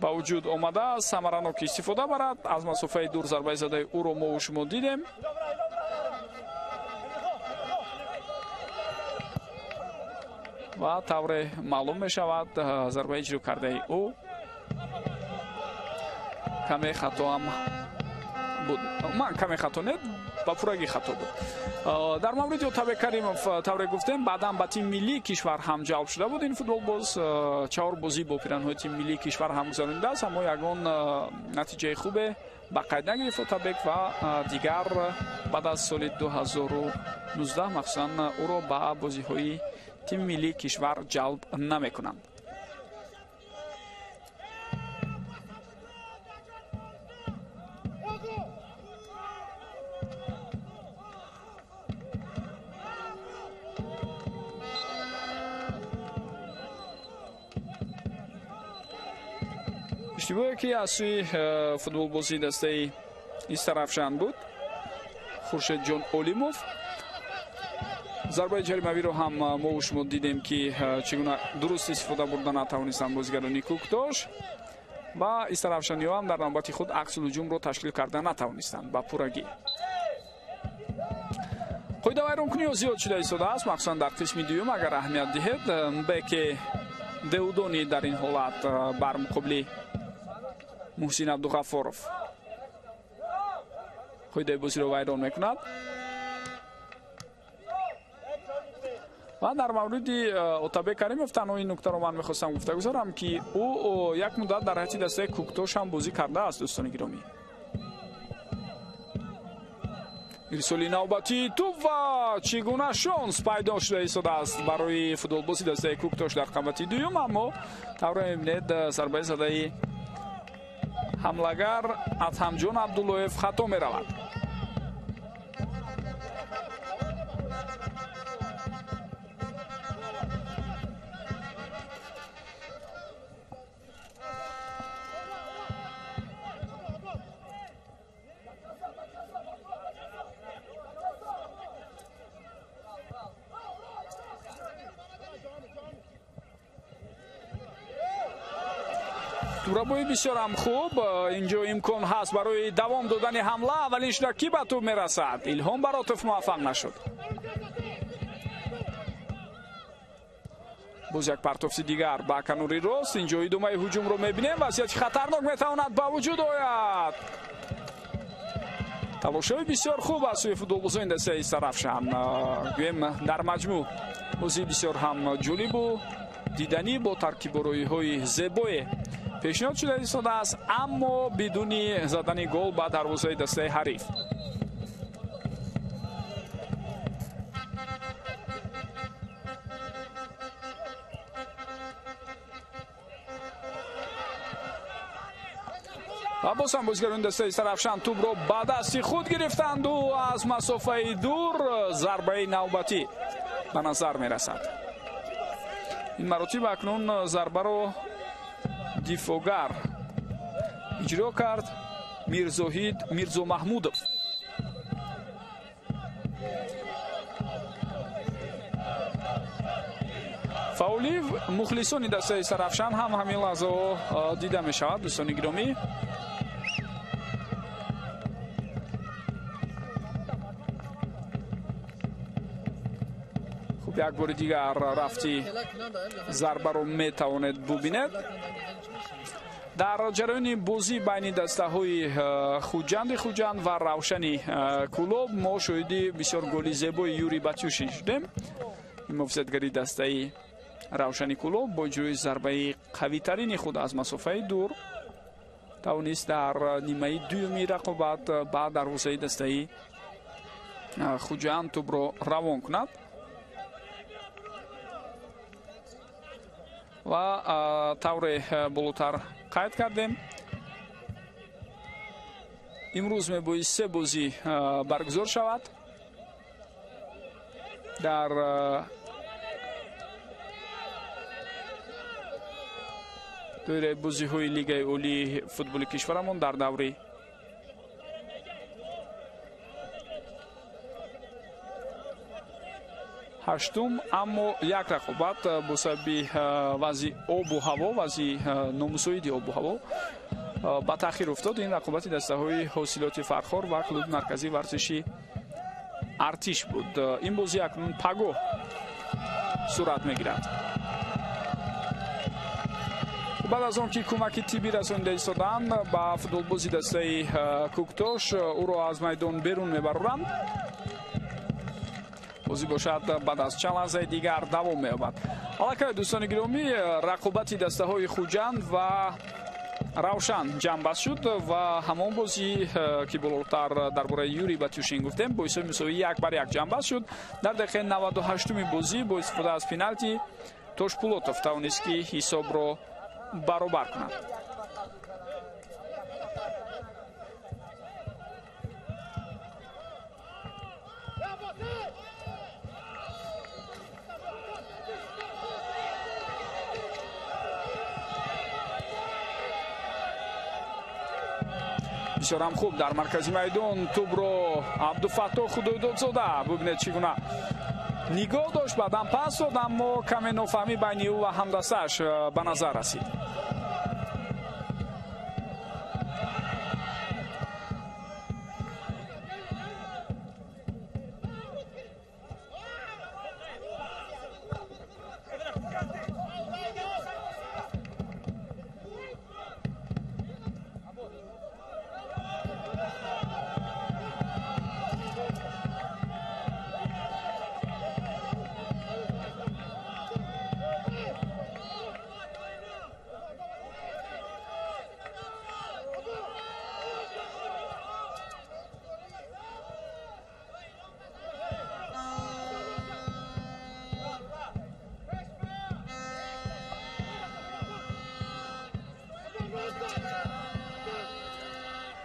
ба вуҷуд омадааст, самаранок истифода барад. Аз масофаи дур зарбаи задаи ӯро мо шумо дидем. Ва тавре маълум мешавад, зарбаи иҷро кардаи ӯ каме хатоам буд. Ман каме хато не, ба пуррагӣ хато буд. Дар мавриди Отабек Каримов тавре гуфтем, баъдан ба тими миллии кишвар ҳам ҷалб шуда буд ин футболбоз. 4 бозӣ бо пиранҳои тими миллии кишвар ҳам гузаронидааст, аммо ягон натиҷаи хубе ба қайд нагирифт Отабек ва дигар баъд аз соли 2019 махсусан ӯро ба бозиҳои тими миллии кишвар ҷалб намекунанд. Иштибоҳе, ки аз сӯи футболбозии дастаи Истарафшан буд, Хуршедҷон Олимов. Зарбаи ҷаримавиро ҳам мо шумо дидем, ки чӣ гуна дуруст истифода бурда натавонистанд бозигарони Кӯктош ва истарафшаниҳо ҳам дар навбати худ аксулҳуҷумро ташкил карда натавонистанд ба пуррагӣ. Қоидавайронкуниҳо зиёд шуда истодааст, махсусан дар қисми дуюм. Агар аҳамият диҳед, Беке Деудони дар ин ҳолат бар муқобили Муҳсин Абдуғаффоров қоидаи бозиро вайрон мекунад. Ва дар мавриди Отабек Каримов танҳо ин нуктаро ман мехостам гуфта гузорам, ки ӯ як муддат дар ҳайати дастаи Кӯктош ҳам бозӣ кардааст. Дӯстони гиромӣ, ирсоли навбатии тӯб ва чӣ гуна шонс пайдо шуда истодааст барои футболбози дастаи Кӯктош дар қабати дуюм, аммо тавре мебинед, зарбаи задаи ҳамлагар Адҳамҷон Абдуллоев хато меравад. Турабои бисёр ҳам хуб. Инҷо имкон ҳаст барои давом додани ҳамла. Аввалин шуда кӣ ба тӯб мерасад? Илҳом Баротов муваффақ нашуд. Боз як партофти дигар ба канори рост. Инҷо идомаи ҳуҷумро мебинем. Вазъияти хатарнок метавонад ба вуҷуд ояд. Талошҳои бисёр хуб аз сӯи футболбозони дастаи Истарафшан. Гӯем, дар маҷмӯъ бозии бисёр ҳам ҷолибу диданӣ бо таркибороиҳои зебое пешниҳод шуда истодааст, аммо бидуни задани гол ба дарвозаи дастаи ҳариф. Ва боз ҳам бозигарони дастаи Истарафшан тӯбро ба дасти худ гирифтанду аз масофаи дур зарбаи навбатӣ ба назар мерасад. Ин маротиб акнун зарбаро дифогар иҷро кард Мирзоҳид Мирзомаҳмудов. Фаъоли мухлисони дастаи Истарафшан ҳам ҳамин лаҳзаҳо дида мешавад, дӯстони гиромӣ. Хуб, як бори дигар рафти зарбаро метавонед бубинед. Дар ҷараёни бозӣ байни дастаҳои Хуҷанди Хуҷанд ва Равшани Кӯлоб мо шоҳиди бисёр голи зебои Юрий Батюшин шудем. Ин муҳофизатгари дастаи Равшани Кӯлоб бо иҷрои зарбаи қавитарини худ аз масофаи дур тавонист дар нимаи дуюми рақобат ба дарвозаи дастаи Хуҷанд тӯбро равон кунад. Ва тавре болотар қайд кардем, имрӯз мебоист се бозӣ баргузор шавад. Дар доираи бозиҳои Лигаи олии футболи кишварамон дар даври ҳаштум, аммо як рақобат бо сабаби вазъи обу ҳаво, вазъи номусоиди обу ҳаво ба таъхир уфтод. Ин рақобати дастаҳои Ҳосилоти Фархор ва клуби марказии варзиши Артиш буд. Ин бозӣ акнун пагоҳ сурат мегирад. Баъд аз он ки кӯмаки тиббӣ расонида истоданд ба футболбози дастаи Кӯктош, ӯро аз майдон берун мебароранд. Бозӣ бошад баъд аз чанд лаҳзаи дигар давом меёбад. Аллакай, дӯстони гиромӣ, рақобати дастаҳои Хуҷанд ва Равшан ҷамъбаст шуд ва ҳамон бозӣ, ки болотар дар бораи Юрий Батюшин гуфтем, бо ҳисоби мусовӣ 1-1 ҷамъбаст шуд. Дар дақиқаи 98-уми бозӣ бо истифода аз пеналти Тошпулотов тавонист, ки ҳисобро баробар кунад. Бисёр ҳам хуб дар маркази майдон тӯбро Абдуфаттоҳ Худойдодзода бубинед чӣ гуна нигоҳ дошт, баъдан пас дод, аммо каме нофаҳмӣ байни ӯ ва ҳамдастааш ба назар расид.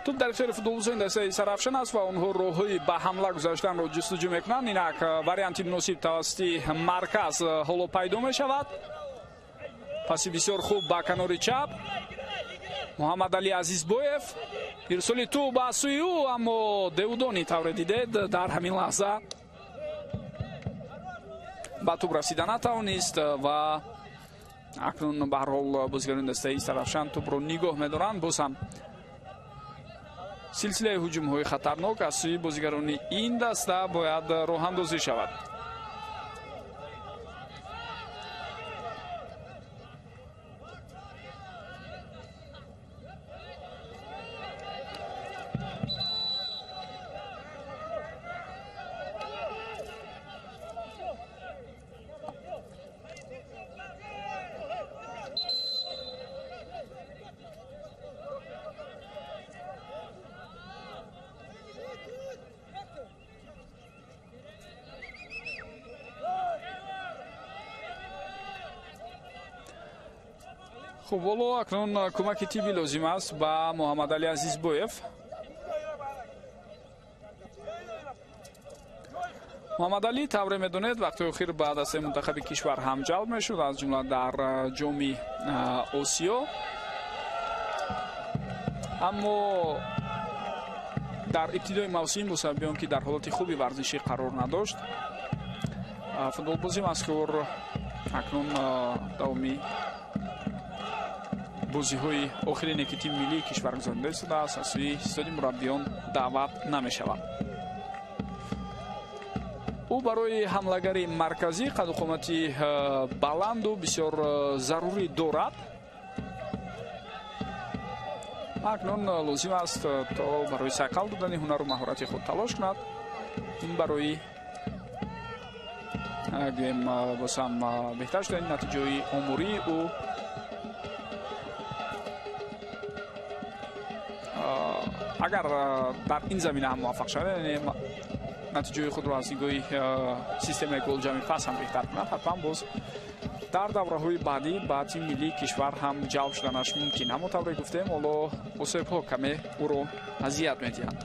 Туп дар ихтиёри футболбозони дастаи Истаравшан аст ва онҳо роҳҳои ба ҳамла гузаштанро ҷустуҷӯ мекунанд. Инак варианти муносиб тавассути марказ ҳоло пайдо мешавад. Паси бисёр хуб ба канори чап Муҳаммадалӣ Азизбоев, ирсоли тӯб ба сӯи ӯ, аммо Деудони тавре дидед дар ҳамин лаҳза ба тӯб расида натавонист ва акнун ба ҳар ҳол бозигарони дастаи Истаравшан тӯбро нигоҳ медоранд. Боз ҳам силсилаи ҳуҷумҳои хатарнок аз сӯи бозигарони ин даста бояд роҳандозӣ шавад. Хуб, ҳоло акнун кӯмаки тиббӣ лозим аст ба Муҳаммадалӣ Азизбоев. Муҳаммадалӣ тавре медонед вақти охир ба дастаи мунтахаби кишвар ҳам ҷалб мешуд, аз ҷумла дар ҷоми Осиё, аммо дар ибтидои мавсим бо сабаби он ки дар ҳолати хуби варзишӣ қарор надошт, футболбози мазкур акнун давоми бозиҳои охирине ки тими миллии кишвар гузаронида истодааст аз сӯи ҳиссоди мураббиён даъват намешавад. Ӯ барои ҳамлагари марказӣ қаду қомати баланду бисёр зарурӣ дорад. Акнун лозим аст то барои сайқал додани ҳунару маҳорати худ талош кунад. Ин барои гӯем боз ҳам беҳтар шудани натиҷаҳои омории ӯ агар дар ин замина ҳам муваффақ шавад, яъне натиҷаи худро аз нигоҳи системаи голҷамъи пас ҳам беҳтар кунад, ҳатман боз дар давраҳои баъдӣ ба тими миллии кишвар ҳам ҷалб шуданаш мумкин. Ҳамон тавре гуфтем, ҳоло осебҳо каме ӯро азият медиҳанд.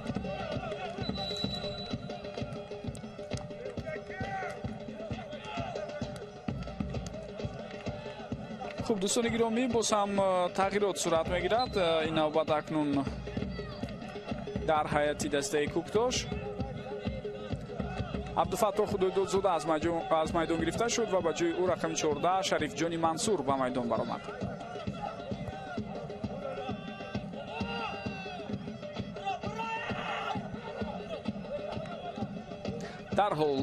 Хуб, дӯстони гиромӣ, боз ҳам тағйирот сурат мегирад. Ин навбат акнун дар ҳайати дастаи Кӯктош Абдуфаттоҳ Худойдодзода аз майдон гирифта шуд ва ба ҷои ӯ рақами 14 Шарифҷони Мансур ба майдон баромад. Дарҳол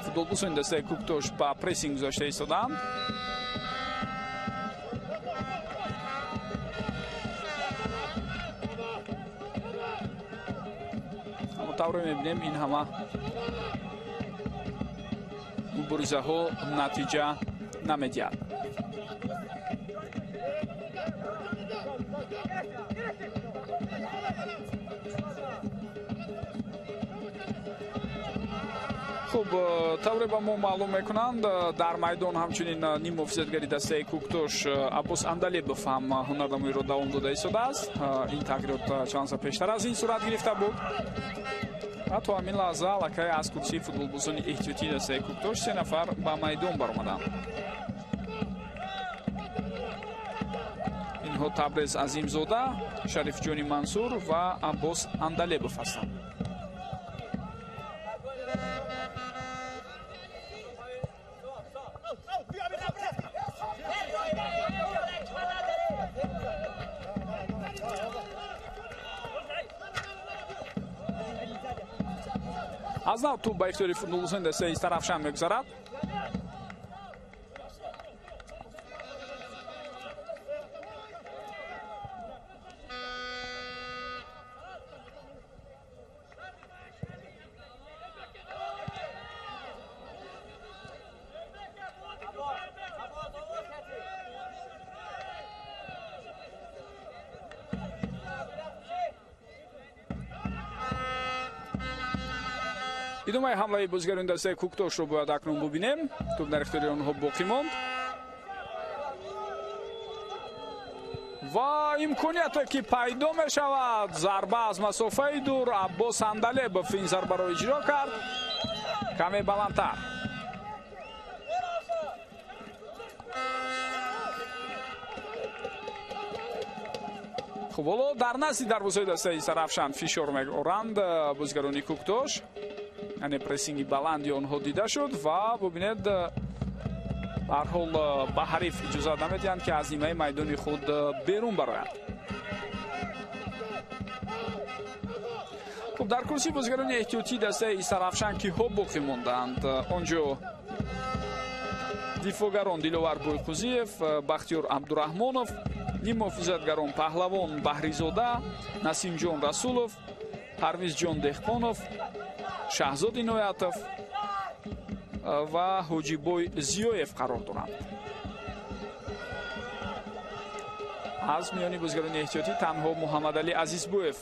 футболбозони дастаи Кӯктош ба прессинг гузашта истоданд. Тавре мебинем, ин ҳама муборизаҳо натиҷа намедиҳад. Хуб, тавре ба мо маълум мекунанд, дар майдон ҳамчунин ним муҳофизатгари дастаи Кӯктош Аббос Андалебов ҳам ҳунарнамоиро давом дода истодааст. Ин тағйирот чанд соат пештар аз ин сурат гирифта буд. То ҳамин лаҳза аллакай аз курсии футболбозони эҳтиётии дастаи Кӯктош се нафар ба майдон баромаданд. Ин Инҳо Табрез Азимзода, Шарифҷони Мансур ва Аббос Андалебов ҳастанд. Аз нав тӯб ба ихтиёри футболбозони дастаи Истаравшан мегузарад. Идомаи ҳамлаи бозигарони дастаи Кӯктошро бояд акнун бубинем. Тӯб дар ихтиёри онҳо боқӣ монд ва имконияте ки пайдо мешавад. Зарба аз масофаи дур, Аббос Андалебов ин зарбаро иҷро кард, каме баландтар. Хуб, ҳоло дар назди дарвозаи дастаи Истаравшан фишор меоранд бозигарони Кӯктош, яъне прессинги баланди онҳо дида шуд ва бубинед, ба ҳар ҳол ба ҳариф иҷозат намедиҳанд, ки аз нимаи майдони худ берун барояд. Хуб, дар курсии бозигарони эҳтиётии дастаи Истаравшан киҳо боқӣ монданд? Онҷо дифоъгарон Диловар Бойқузиев, Бахтиёр Абдураҳмонов, ниммуҳофизатгарон Паҳлавон Баҳризода, Насимҷон Расулов, Парвизҷон Деҳқонов, Шаҳзод Иноятов ва Ҳоҷибой Зиёев қарор доранд. Аз миёни бозигарони эҳтиётӣ танҳо Муҳаммадалӣ Азизбоев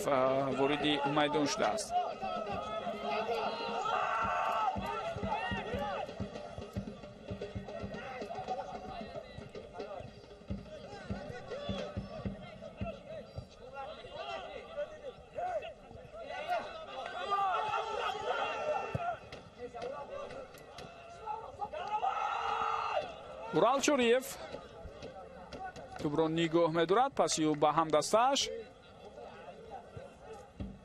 вориди майдон шудааст. Урал Чориев тӯбро нигоҳ медорад, паси ӯ ба ҳамдастааш.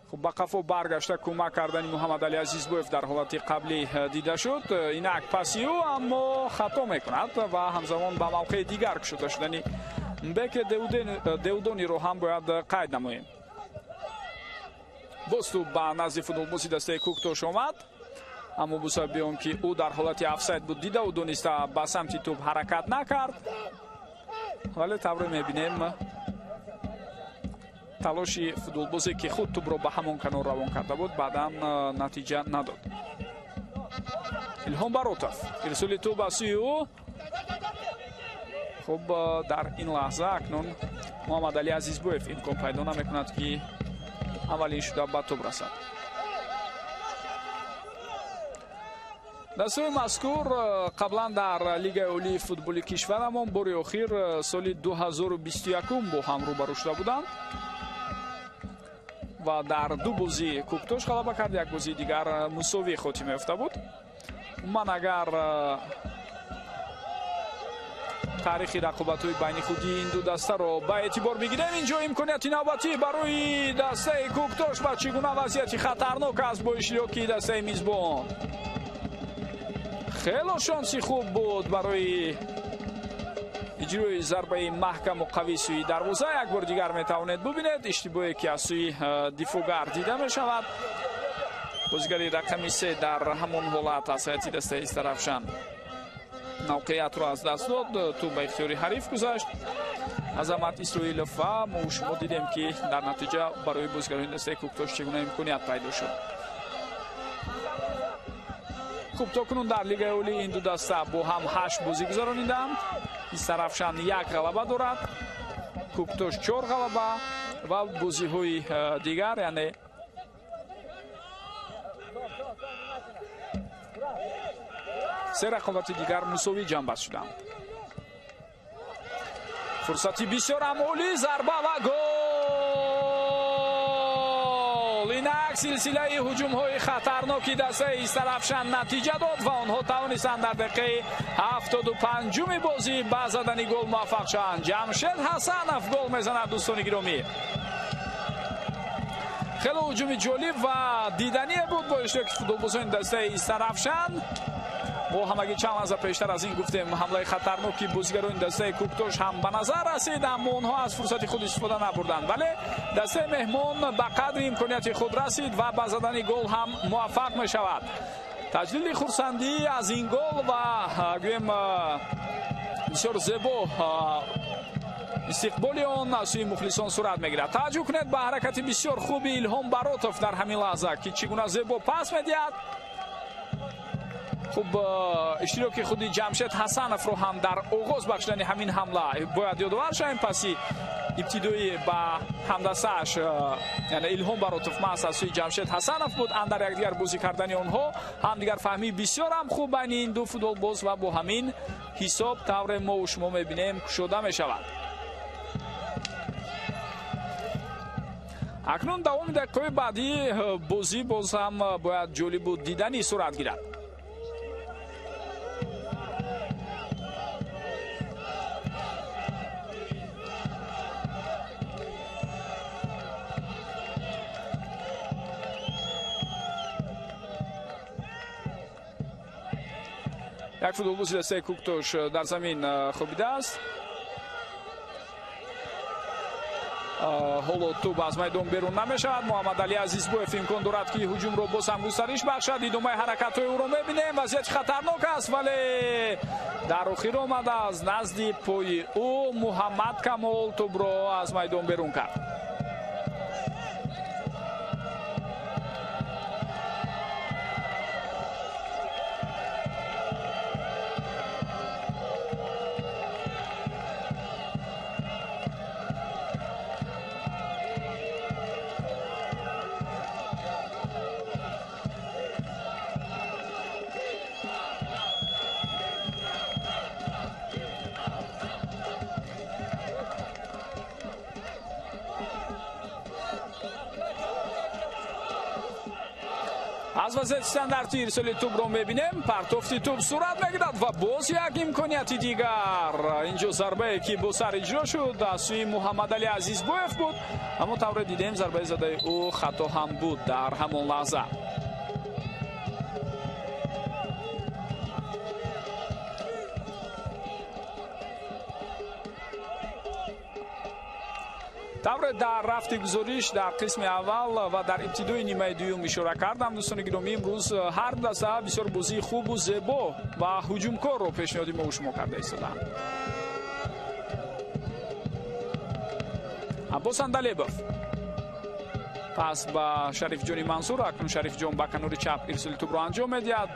Хуб, ба қафо баргашта кӯмак кардани Муҳаммадалӣ Азизбоев дар ҳолати қаблӣ дида шуд. Инак паси ӯ, аммо хато мекунад ва ҳамзамон ба мавқеи дигар кушода шудани Беке Деудониро ҳам бояд қайд намоем. Боз тӯб ба назди футболбози дастаи Кӯктош омад, аммо бо сабаби он ки ӯ дар ҳолати офсайд буд, дидаву дониста ба самти тӯб ҳаракат накард. Вале тавре мебинем, талоши футболбозе ки худ тӯбро ба ҳамон канор равон карда буд, баъдан натиҷа надод. Илҳом Баротов, ирсоли тӯб аз сӯи ӯ. Хуб, дар ин лаҳза акнун Муҳаммадалӣ Азизбоев имкон пайдо намекунад, ки аввалин шуда ба тӯб расад. Дастаи мазкур қаблан дар Лигаи олии футболи кишварамон бори охир соли 2021 бо ҳам рӯбарӯ шуда буданд ва дар ду бозӣ Кӯктош ғалаба кард, як бозии дигар мусовӣ хотима ёфта буд. Умуман, агар таърихи рақобатҳои байни худии ин ду дастаро ба эътибор бигирем, инҷо имконияти навбатӣ барои дастаи Кӯктош ва чӣ гуна вазъияти хатарнок аст бо иштироки дастаи мизбон. Хело шонси хуб буд барои иҷрои зарбаи маҳкаму қавӣ сӯи дарвоза. Як бор дигар метавонед бубинед иштибоҳе ки аз сӯи дифоъгар дида мешавад. Бозигари рақами 3 дар ҳамон ҳолат аз ҳайати дастаи Истаравшан мавқеиятро аз даст дод, тӯб ба ихтиёри ҳариф гузашт. Азамат Исроилов ва мо шумо дидем, ки дар натиҷа барои бозигарони дастаи Кӯктош чӣ гуна имконият пайдо шуд. Хуб, то кунун дар Лигаи олӣ ин ду даста бо ҳам 8 бозӣ гузарониданд. Истаравшан 1 ғалаба дорад, Кӯктош 4 ғалаба ва бозиҳои дигар, яъне 3 рақобати дигар мусовӣ ҷамъбаст шуданд. Фурсати бисёр ҳам олӣ, зарба ва гол! Инак Як силсилаи ҳуҷумҳои хатарноки дастаи Истаравшан натиҷа дод ва онҳо тавонистанд дар дақиқаи 75-уми бозӣ ба задани гол муваффақ шаванд. Ҷамшед Ҳасанов гол мезанад, дӯстони гиромӣ. Хеле ҳуҷуми ҷолиб ва дидание буд бо иштироки футболбозони дастаи Истаравшан. Мо ҳамагӣ чанд лаҳза пештар аз ин гуфтем, ҳамлаи хатарноки бозигарони дастаи Кӯктош ҳам ба назар расид, аммо онҳо аз фурсати худ истифода набурданд. Вале дастаи меҳмон ба қадри имконияти худ расид ва ба задани гол ҳам муваффақ мешавад. Таҷлили хурсандӣ аз ин гол ва гӯем бисёр зебо истиқболи он аз сӯи мухлисон сурат мегирад. Таваҷҷӯҳ кунед ба ҳаракати бисёр хуби Илҳом Баротов дар ҳамин лаҳза, ки чӣ гуна зебо пас медиҳад. Хуб, иштироки худи Ҷамшед Ҳасановро ҳам дар оғоз бахшидани ҳамин ҳамла бояд ёдовар шавем. Паси ибтидоӣ ба ҳамдастааш, яъне Илҳом Баротов маҳз аз сӯи Ҷамшед Ҳасанов буд. Андар якдигар бозӣ кардани онҳо, ҳамдигарфаҳмии бисёр ҳам хуб байни ин ду футболбоз ва бо ҳамин ҳисоб тавре мо шумо мебинем кушода мешавад. Акнун давоми дақиқаҳои баъдӣ бозӣ боз ҳам бояд ҷолибу диданӣ сурат гирад. Як футболбози дастаи Кӯктош дар замин хобидааст. Ҳоло тӯб аз майдон берун намешавад. Муҳаммадалӣ Азизбоев имкон дорад, ки ҳуҷумро боз ҳам густариш бахшад. Идомаи ҳаракатҳои ӯро мебинем. Вазъияти хатарнок аст, вале дар охир омада аз назди пои ӯ Муҳаммад Камол тӯбро аз майдон берун кард. Аз вазъияти стандарти ирсоли тӯбро мебинем. Партофти тӯб сурат мегирад ва боз як имконияти дигар. Инҷо зарбае ки бо сар иҷро шуд аз сӯи Муҳаммадалӣ Азизбоев буд, аммо тавре дидем зарбаи задаи ӯ хато ҳам буд дар ҳамон лаҳза. Тавре дар рафти гузориш дар қисми аввал ва дар ибтидои нимаи дуюм ишора кардам, дӯстони гиромӣ, имрӯз ҳар даста бисёр бозии хубу зебо ва ҳуҷумкорро пешниҳоди мо шумо карда истодаанд. Аббос Андалебов пас ба Шарифҷони Мансур. Акнун Шарифҷон ба канори чап ирсоли тӯбро анҷом медиҳад.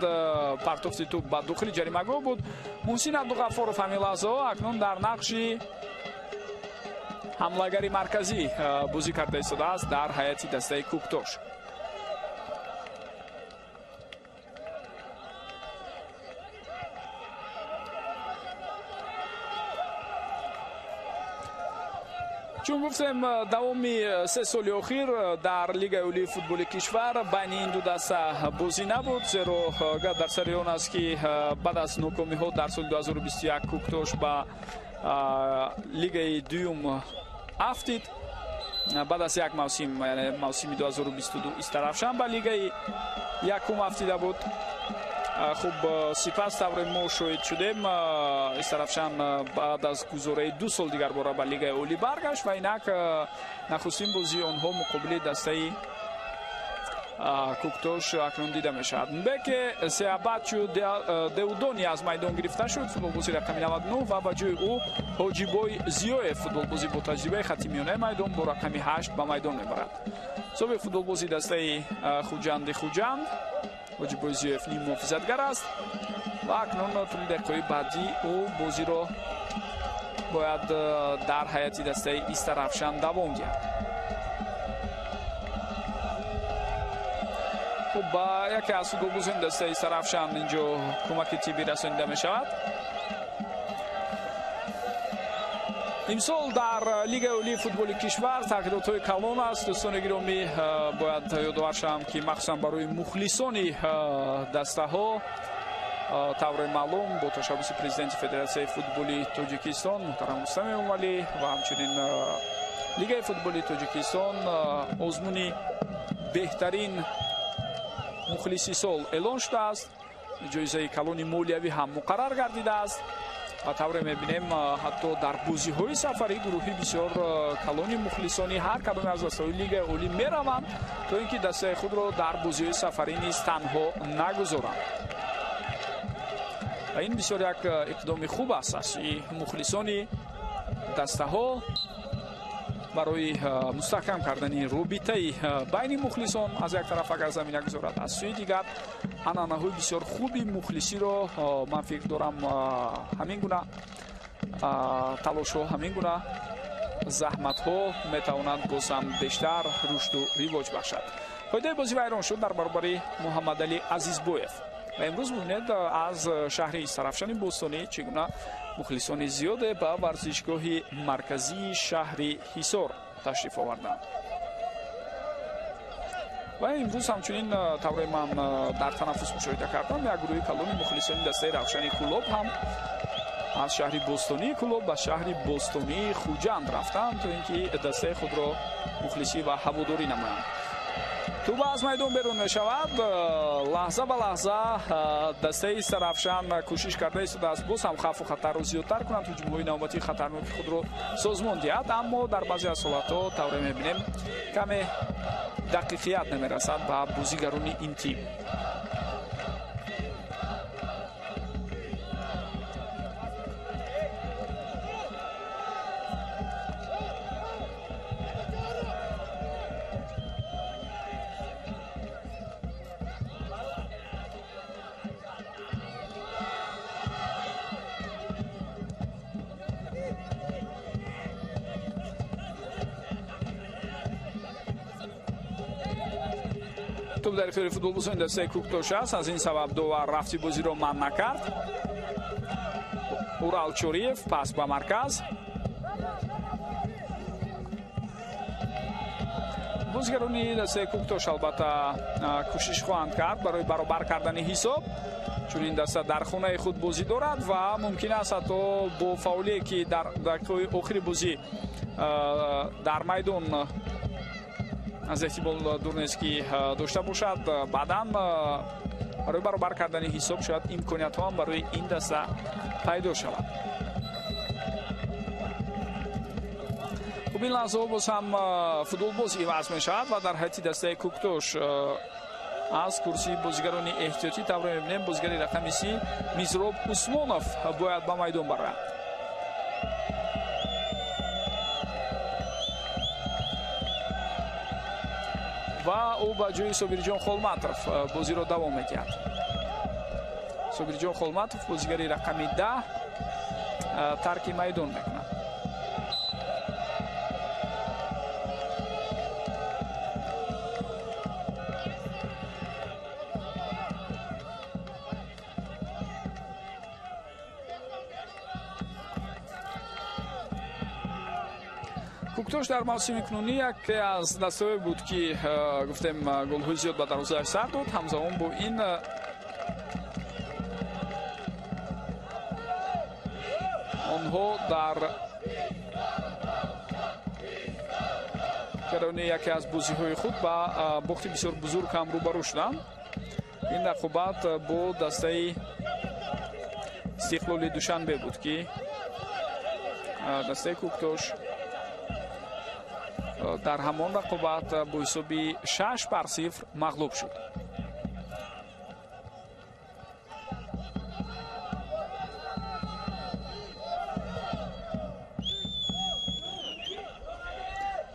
Партофти тӯб ба дохили ҷаримагоҳ буд. Муҳсин Абдуғаффоров ҳамин лаҳзаҳо акнун дар нақши ҳамлагари марказӣ бозӣ карда истодааст дар ҳайати дастаи Кӯктош. Чун гуфтем, давоми 3 соли охир дар Лигаи олии футболи кишвар байни ин ду даста бозӣ набуд, зеро гап дар сари он аст, ки баъд аз нокомиҳо дар соли 2021 Кӯктош ба лигаи дуюм афтид. Баъд аз як мавсим, яъне мавсими 2022, Истаравшан ба лигаи якум афтида буд. Хуб, сипас тавре мо шоҳид шудем, Истаравшан баъд аз гузораи 2 сол дигар бора ба лигаи олӣ баргашт ва инак нахустин бозии онҳо муқобили дастаи Кӯктош акнун дида мешавад. Мбеке Сеабачу Деудони аз майдон гирифта шуд, футболбози рақами 99, ва ба ҷои ӯ Ҳоҷибой Зиёев, футболбози бо таҷрибаи хати миёнаи майдон бо рақами 8 ба майдон мебарад. Собиқ футболбози дастаи Хуҷанди Хуҷанд Ҳоҷибой Зиёев ним муҳофизатгар аст ва акнун тӯли дақиқаҳои баъдӣ ӯ бозиро бояд дар ҳайати дастаи Истаравшан давом диҳад. Хуб, ба яке аз футболбозони дастаи Истаравшан инҷо кӯмаки тиббӣ расонида мешавад. Имсол дар Лигаи олии футболи кишвар тағйиротҳои калон аст. Дӯстони гиромӣ, бояд ёдовар шавам, ки махсусан барои мухлисони дастаҳо тавре маълум бо ташаббуси президенти Федератсияи футболи Тоҷикистон муҳтарам Рустам Эмомалӣ ва ҳамчунин Лигаи футболи Тоҷикистон озмуни беҳтарин мухлиси сол эълон шудааст. Ҷоизаи калони молиявӣ ҳам муқаррар гардидааст. Ва тавре мебинем, ҳатто дар бозиҳои сафарӣ гурӯҳи бисёр калони мухлисони ҳар кадоме аз дастаҳои Лигаи олӣ мераванд, то ин ки дастаи худро дар бозиҳои сафарӣ низ танҳо нагузоранд. Ва ин бисёр як иқдоми хуб аст аз сӯи мухлисони дастаҳо барои мустаҳкам кардани робитаи байни мухлисон аз як тараф, агар замина гузорад, аз сӯи дигар анъанаҳои бисёр хуби мухлисиро ман фикр дорам ҳамин гуна талошҳо, ҳамин гуна заҳматҳо метавонанд боз ҳам бештар рушду ривоҷ бахшад. Қоидаи бозӣ вайрон шуд дар баробари Муҳаммадалӣ Азизбоев. Ва имрӯз бубинед, аз шаҳри Истарафшани бостонӣ чӣ гуна мухлисони зиёде ба варзишгоҳи марказии шаҳри Ҳисор ташриф оварданд. Ва имрӯз ҳамчунин тавре ман дар танаффус мушоҳида кардам, як гурӯҳи калони мухлисони дастаи Равшани Кӯлоб ҳам аз шаҳри бостонии Кӯлоб ба шаҳри бостонии Хуҷанд рафтанд, то ин ки дастаи худро мухлисӣ ва ҳаводорӣ намоянд. Туба аз майдон берун мешавад. Лаҳза ба лаҳза дастаи Истарафшан кӯшиш карда истодааст боз ҳам хавфу хатарро зиёдтар кунанд, ҳуҷумҳои навбатии хатарноки худро созмон диҳад, аммо дар баъзе аз ҳолатҳо тавре мебинем каме дақиқият намерасад ба бозигарони ин тим. Туп дар ихтиёри футболбозони дастаи Кӯктош аст. Аз ин сабаб довар рафти бозиро манъ накард. Урал Чориев пас ба марказ. Бозигарони дастаи Кӯктош албатта кӯшиш хоҳанд кард барои баробар кардани ҳисоб, чун ин даста дар хонаи худ бозӣ дорад ва мумкин аст ҳатто бо фаъолие ки дар дақиқаҳои охири бозӣ дар майдон аз эҳтимол дур нест ки дошта бошад, баъдан барои баробар кардани ҳисоб шояд имкониятҳо ҳам барои ин даста пайдо шавад. Хуб, ин лаҳзаҳо боз ҳам футболбоз иваз мешавад ва дар ҳайати дастаи Кӯктош аз курсии бозигарони эҳтиётӣ тавре мебинем бозигари рақами 30 Мизроб Усмонов бояд ба майдон барояд. Ва ӯ ба ҷои Собирҷон Холматов бозиро давом медиҳад. Собирҷон Холматов бозигари рақами 10 тарки майдон мекунад. Кӯктош дар мавсими кунунӣ яке аз дастаҳое буд, ки гуфтем голҳои зиёд ба дарвозааш сар дод. Ҳамзамон бо ин онҳо дар ҷараёни яке аз бозиҳои худ ба бохти бисёр бузург ҳам рӯбарӯ шуданд. Ин рақобат бо дастаи Истиқлоли Душанбе буд, ки дастаи Кӯктош дар ҳамон рақобат бо ҳисоби 6-0 мағлуб шуд.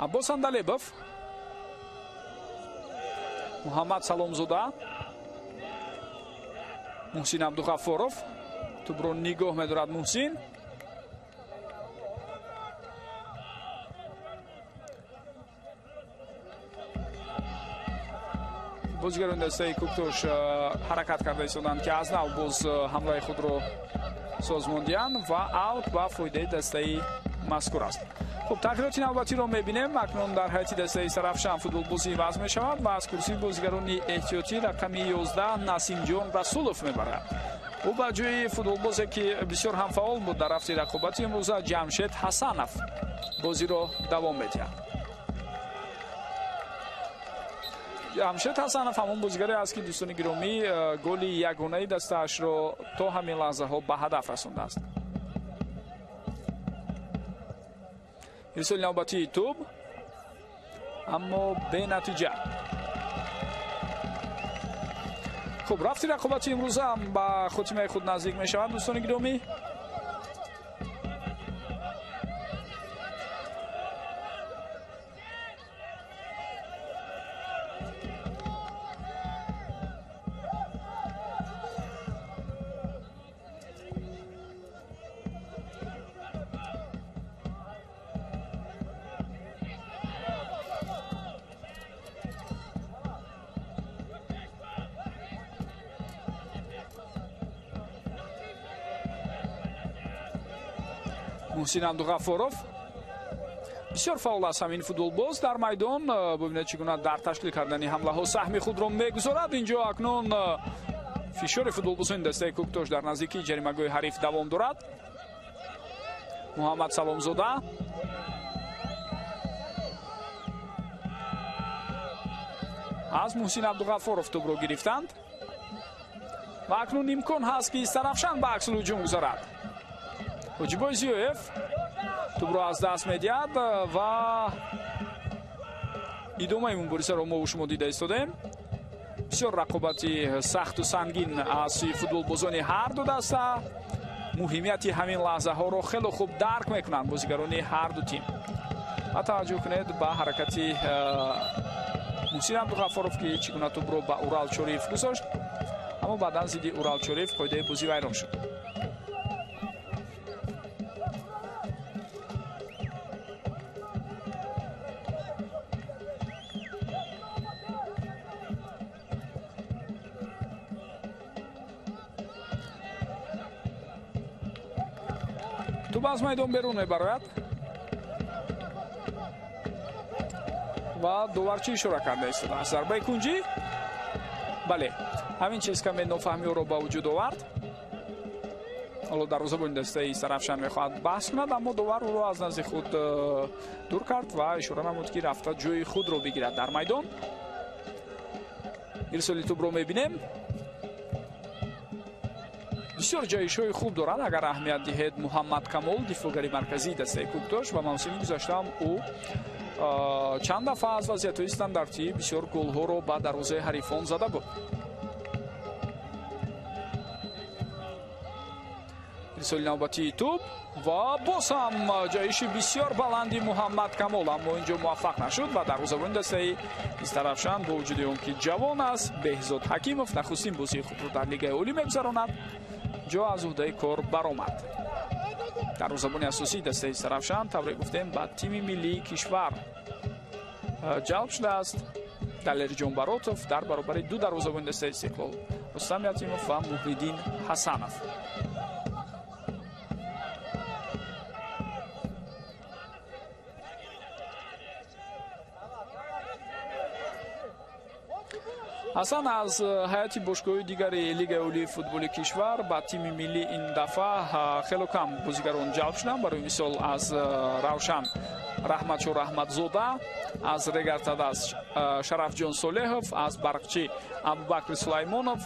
Аббос Андалебов, Муҳаммад Саломзода, Муҳсин Абдуғаффоров тӯбро нигоҳ медорад. Муҳсин бозигарони дастаи Кӯктош ҳаракат карда истоданд, ки аз нав боз ҳамлаи худро созмон диҳанд ва аут ба фоидаи дастаи мазкур аст. Хуб, тағйироти навбатиро мебинем. Акнун дар ҳайати дастаи Истаравшан футболбозӣ иваз мешавад ва аз курсии бозигарони эҳтиётӣ рақами 11 Насимҷон Расулов мебарад. Ӯ ба ҷои футболбозе, ки бисёр ҳам фаъол буд дар рафти рақобати имрӯза, Ҷамшед Ҳасанов бозиро давом медиҳад. Ҷамшед Ҳасанов ҳамон бозигаре аст, ки, дӯстони гиромӣ, голи ягонаи дастаашро то ҳамин лаҳзаҳо ба ҳадаф расондааст. Ирсоли навбатии тӯб, аммо бенатиҷа. Хуб, рафти рақобати имрӯза ба хотимаи худ наздик мешавад, дӯстони гиромӣ. Муҳсин Абдуғаффоров бисёр фаъол аст ҳамин футболбоз дар майдон. Бубинед, чӣ гуна дар ташкил кардани ҳамлаҳо саҳми худро мегузорад. Инҷо акнун фишори футболбозони дастаи Кӯктош дар наздикии ҷаримагоҳи ҳариф давом дорад. Муҳаммад Саломзода аз Муҳсин Абдуғаффоров тӯбро гирифтанд ва акнун имкон ҳаст, ки Истаравшан ба аксулҳуҷум гузарад. Ҳоҷибой Зиёев тӯбро аз даст медиҳад ва идомаи муборизаро мо шумо дида истодаем. Бисёр рақобати сахту сангин аз сӯи футболбозони ҳар ду даста. Муҳимияти ҳамин лаҳзаҳоро хеле хуб дарк мекунанд бозигарони ҳар ду тим. Ва таваҷҷӯҳ кунед ба ҳаракати Муҳсин Абдуғаффоров, ки чӣ гуна тӯбро ба Урал Чориев гузошт, аммо баъдан зидди Урал Чориев қоидаи бозӣ вайрон шуд. Тӯб аз майдон берун мебарояд ва доварчӣ ишора карда истодааст. Зарбаи кунҷӣ, бале, ҳамин чиз каме нофаҳмиҳоро ба вуҷуд овард. Ҳоло дарвозабони дастаи Истаравшан мехоҳад баҳс кунад, аммо довар ӯро аз назди худ дур кард ва ишора намуд, ки рафта ҷои худро бигирад дар майдон. Ирсоли тӯбро мебинем. Бисёр ҷоишҳои хуб дорад. Агар аҳамият диҳед, Муҳаммад Камол, дифоъгари марказии дастаи Кӯктош, ва мавсими гузаштаам ӯ чанд дафъа аз вазъиятҳои стандартӣ бисёр голҳоро ба дарвозаи ҳарифон зада буд. Ирсоли навбатии тӯб ва боз ҳам ҷоиши бисёр баланди Муҳаммад Камол, аммо инҷо муваффақ нашуд ва дарвозабони дастаи Истаравшан бо вуҷуди он ки ҷавон аст, Беҳзод Ҳакимов нахустин бозии худро дар Лигаи Олӣ мегузаронад, ҷо аз уҳдаи кор баромад. Дарвозабони асосии дастаи Истаравшан, тавре гуфтем, ба тими миллии кишвар ҷалб шудааст. Далерҷон Баротов дар баробари ду дарвозабони дастаи Истиқлол, Рустам Ятимов ва Муҳриддин Ҳасанов. Ҳасан аз ҳайати бошгоҳи дигари Лигаи Олии футболи кишвар ба тими миллӣ ин дафъа хело кам бозигарон ҷалб шуданд. Барои мисол, аз Равшан Раҳматшо Раҳматзода, аз Регартадас Шарафҷон Солеҳов, аз Барқчӣ Абубакр Сулаймонов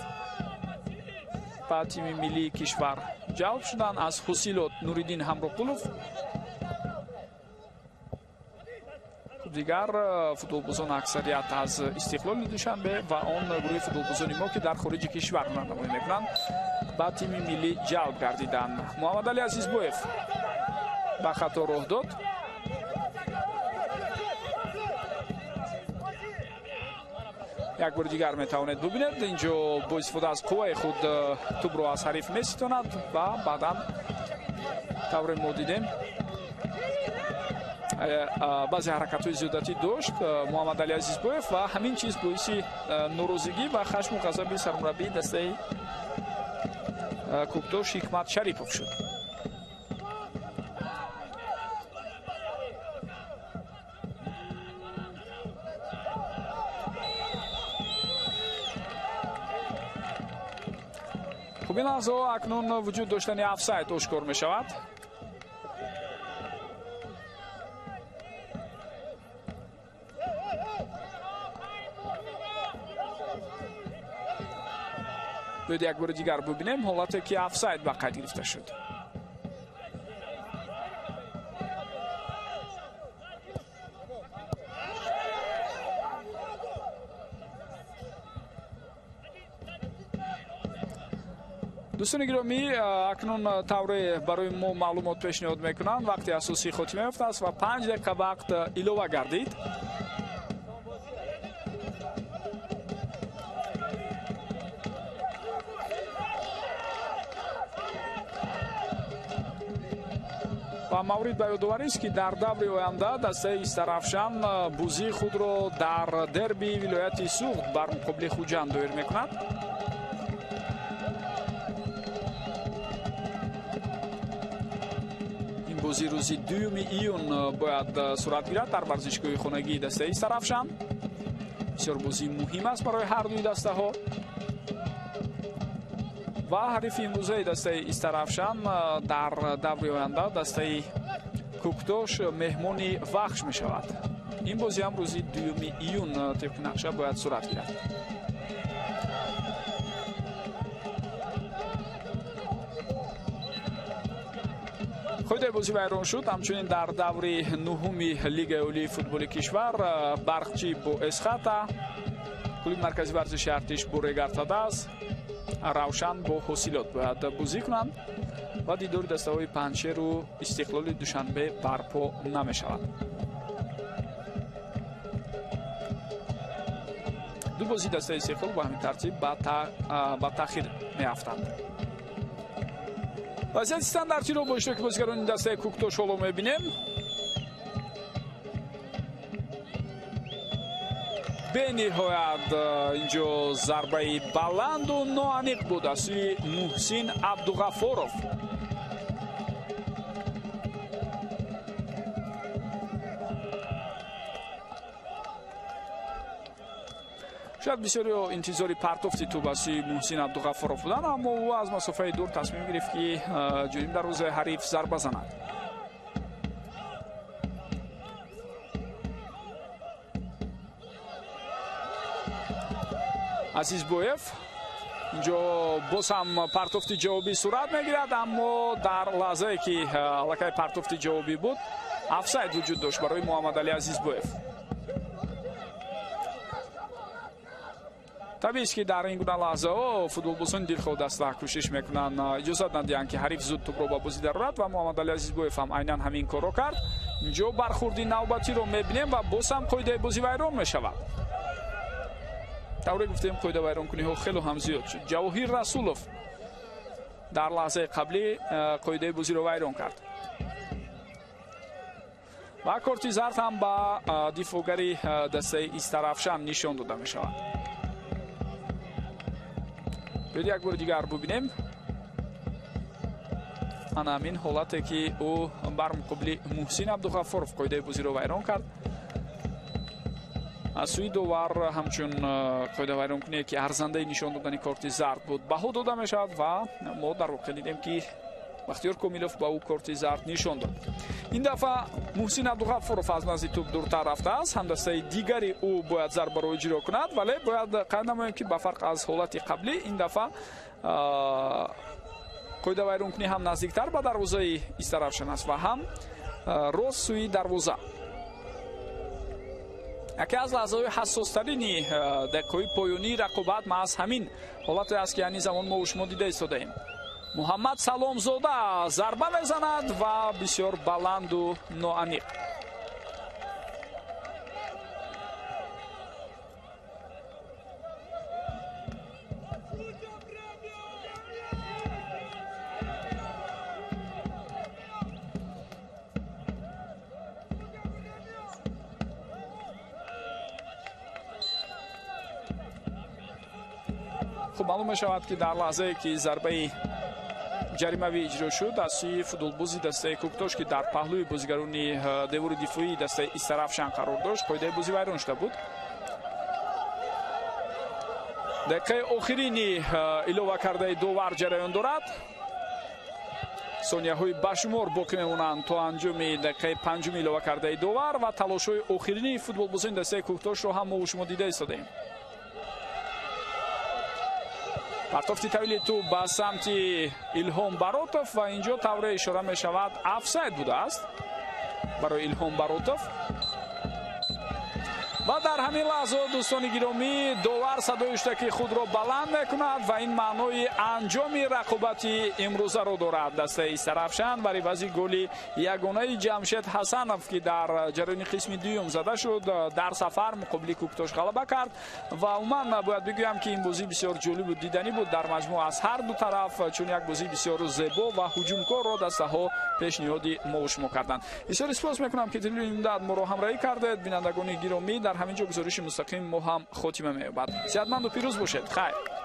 ба тими миллии кишвар ҷалб шуданд. Аз Ҳусилот Нуриддин Ҳамроқулов. Дигар футболбозон аксарият аз Истиқлоли Душанбе ва он гурӯҳи футболбозони мо, ки дар хориҷи кишвар ҳунарнамоӣ мекунанд, ба тими миллӣ ҷалб гардиданд. Муҳаммадали Азизбоев ба хато роҳ дод. Як бори дигар метавонед бубинед, инҷо бо истифода аз қувваи худ тӯбро аз ҳариф меситонад ва баъдан тавре мо дидем баъзе ҳаракатҳои зиёдатӣ дошт Муҳаммадали Азизбоев ва ҳамин чиз боиси норозигӣ ва хашму ғазаби сармураббии дастаи Кӯктош Ҳикмат Шарипов шуд. Хуб, ин лаҳзаҳо акнун вуҷуд доштани офсайд ошкор мешавад. Биёед як бори дигар бубинем ҳолате ки офсайд ба қайд гирифта шуд. Дӯстони гиромӣ, акнун тавре барои мо маълумот пешниҳод мекунанд, вақти асосӣ хотима ёфтааст ва 5 дақиқа вақт илова гардид. Ва маврид ба ёдоварист, ки дар даври оянда дастаи Истарафшан бозии худро дар дерби вилояти Суғд бар муқобили Хуҷанд доир мекунад. Ин бозӣ рӯзи 2 июн бояд сурат гирад дар варзишгоҳи хонагии дастаи Истарафшан. Бисёр бозии муҳим аст барои ҳар дуи дастаҳо. Ва ҳарифи имрӯзаи дастаи Истарафшан дар даври оянда дастаи Кӯктош меҳмони Вахш мешавад. Ин бозӣ ҳам рӯзи 2 июн тибқи нақша бояд сурат гирад. Қоидаи бозӣ вайрон шуд. Ҳамчунин дар даври 9-уми Лигаи олии футболи кишвар Барқчӣ бо Эсхата, клуби марказии варзиши Артиш бо Регартадаз, Равшан бо Ҳосилот бояд бозӣ кунанд ва дидори дастаҳои Панҷшеру Истиқлоли Душанбе барпо намешавад. Ду бозии дастаи Истиқлол ба ҳамин тартиб ба таъхир меафтанд. Вазъияти стандартиро бо иштироки бозигарони дастаи Кӯктош ҳоло мебинем. Бениҳоят инҷо зарбаи баланду ноаниқ буд аз сӯи Муҳсин Абдуғафоров. Шояд бисёриҳо интизори партофти тӯб аз сӯи Муҳсин Абдуғафоров буданд, аммо ӯ аз масофаи дур тасмим гирифт, ки ҷониб дарвозаи ҳариф зарба занад. Азизбоев инҷо боз ҳам партофти ҷавобӣ сурат мегирад, аммо дар лаҳзае ки аллакай партофти ҷавобӣ буд, офсайд вуҷуд дошт барои Муҳаммадалӣ Азизбоев. Табиист, ки дар ин гуна лаҳзаҳо футболбозони дилхоҳ даста кӯшиш мекунанд иҷозат надиҳанд, ки ҳариф зуд тӯбро ба бозӣ дарорад ва Муҳаммадалӣ Азизбоев ҳам айнан ҳамин корро кард. Инҷо бархурди навбатиро мебинем ва боз ҳам қоидаи бозӣ вайрон мешавад. Тавре гуфтем, қоидавайронкуниҳо хело ҳам зиёд шуд. Ҷавоҳир Расулов дар лаҳзаи қаблӣ қоидаи бозиро вайрон кард ва корти зард ҳам ба дифоъгари дастаи Истарафшан нишон дода мешавад. Биёед як бори дигар бубинем. Ана ҳамин ҳолате ки ӯ бар муқобили Муҳсин Абдуғафоров қоидаи бозиро вайрон кард. Аз сӯи довар ҳамчун қоидавайронкуние, ки арзандаи нишон додани корти зард буд, баҳо дода мешавад ва мо дар воқеъ дидем, ки Бахтиёр Комилов ба ӯ корти зард нишон дод. Ин дафъа Муҳсин Абдуғафоров аз назди тӯб дуртар рафтааст. Ҳамдастаи дигари ӯ бояд зарбаро иҷро кунад, вале бояд қайд намоем, ки ба фарқ аз ҳолати қаблӣ ин дафъа қоидавайронкунӣ ҳам наздиктар ба дарвозаи Истарафшан аст ва ҳам рост сӯи дарвоза. Яке аз лаҳзаҳои ҳассостарини дақиқаҳои поёнии рақобат маҳз ҳамин ҳолате аст, ки айни замон мо шумо дида истодаем. Муҳаммад Саломзода зарба мезанад ва бисёр баланду ноаниқ. Хуб, маълум мешавад, ки дар лаҳзае ки зарбаи ҷаримавӣ иҷро шуд аз сӯи футболбози дастаи Кӯктош, ки дар паҳлӯи бозигарони девори дифоии дастаи Истарафшан қарор дошт, қоидаи бозӣ вайрон шуда буд. Дақиқаи охирини илова кардаи довар ҷараён дорад. Сонияҳои башумор боқӣ мемонанд то анҷоми дақиқаи панҷуми илова кардаи довар ва талошҳои охирини футболбозони дастаи Кӯктошро ҳам мо шумо дида истодаем. Партофти тавили тӯб ба самти Илҳом Баротов ва инҷо тавре ишора мешавад, офсайд будааст барои Илҳом Баротов. Ва дар ҳамин лаҳза, дӯстони гиромӣ, довар садои ҳуштаки худро баланд мекунад ва ин маънои анҷоми рақобати имрӯзаро дорад. Дастаи Истаравшан бар ивази голи ягонаи Ҷамшед Ҳасанов, ки дар ҷараёни қисми дуюм зада шуд, дар сафар муқобили Кӯктош ғалаба кард. Ва умуман бояд бигӯям, ки ин бозӣ бисёр ҷолибу диданӣ буд дар маҷмӯъ аз ҳар ду тараф, чун як бозии бисёр зебо ва ҳуҷумкорро дастаҳо пешниҳоди мо шумо карданд. Бисёр сипос мекунам, ки тӯли муддат моро ҳамроҳӣ кардед. Бинандагони гиромӣ, дар ҳамин ҷо гузориши мустақим мо ҳам хотима меёбад. Сеҳатманду пирӯз бошед. Хайр.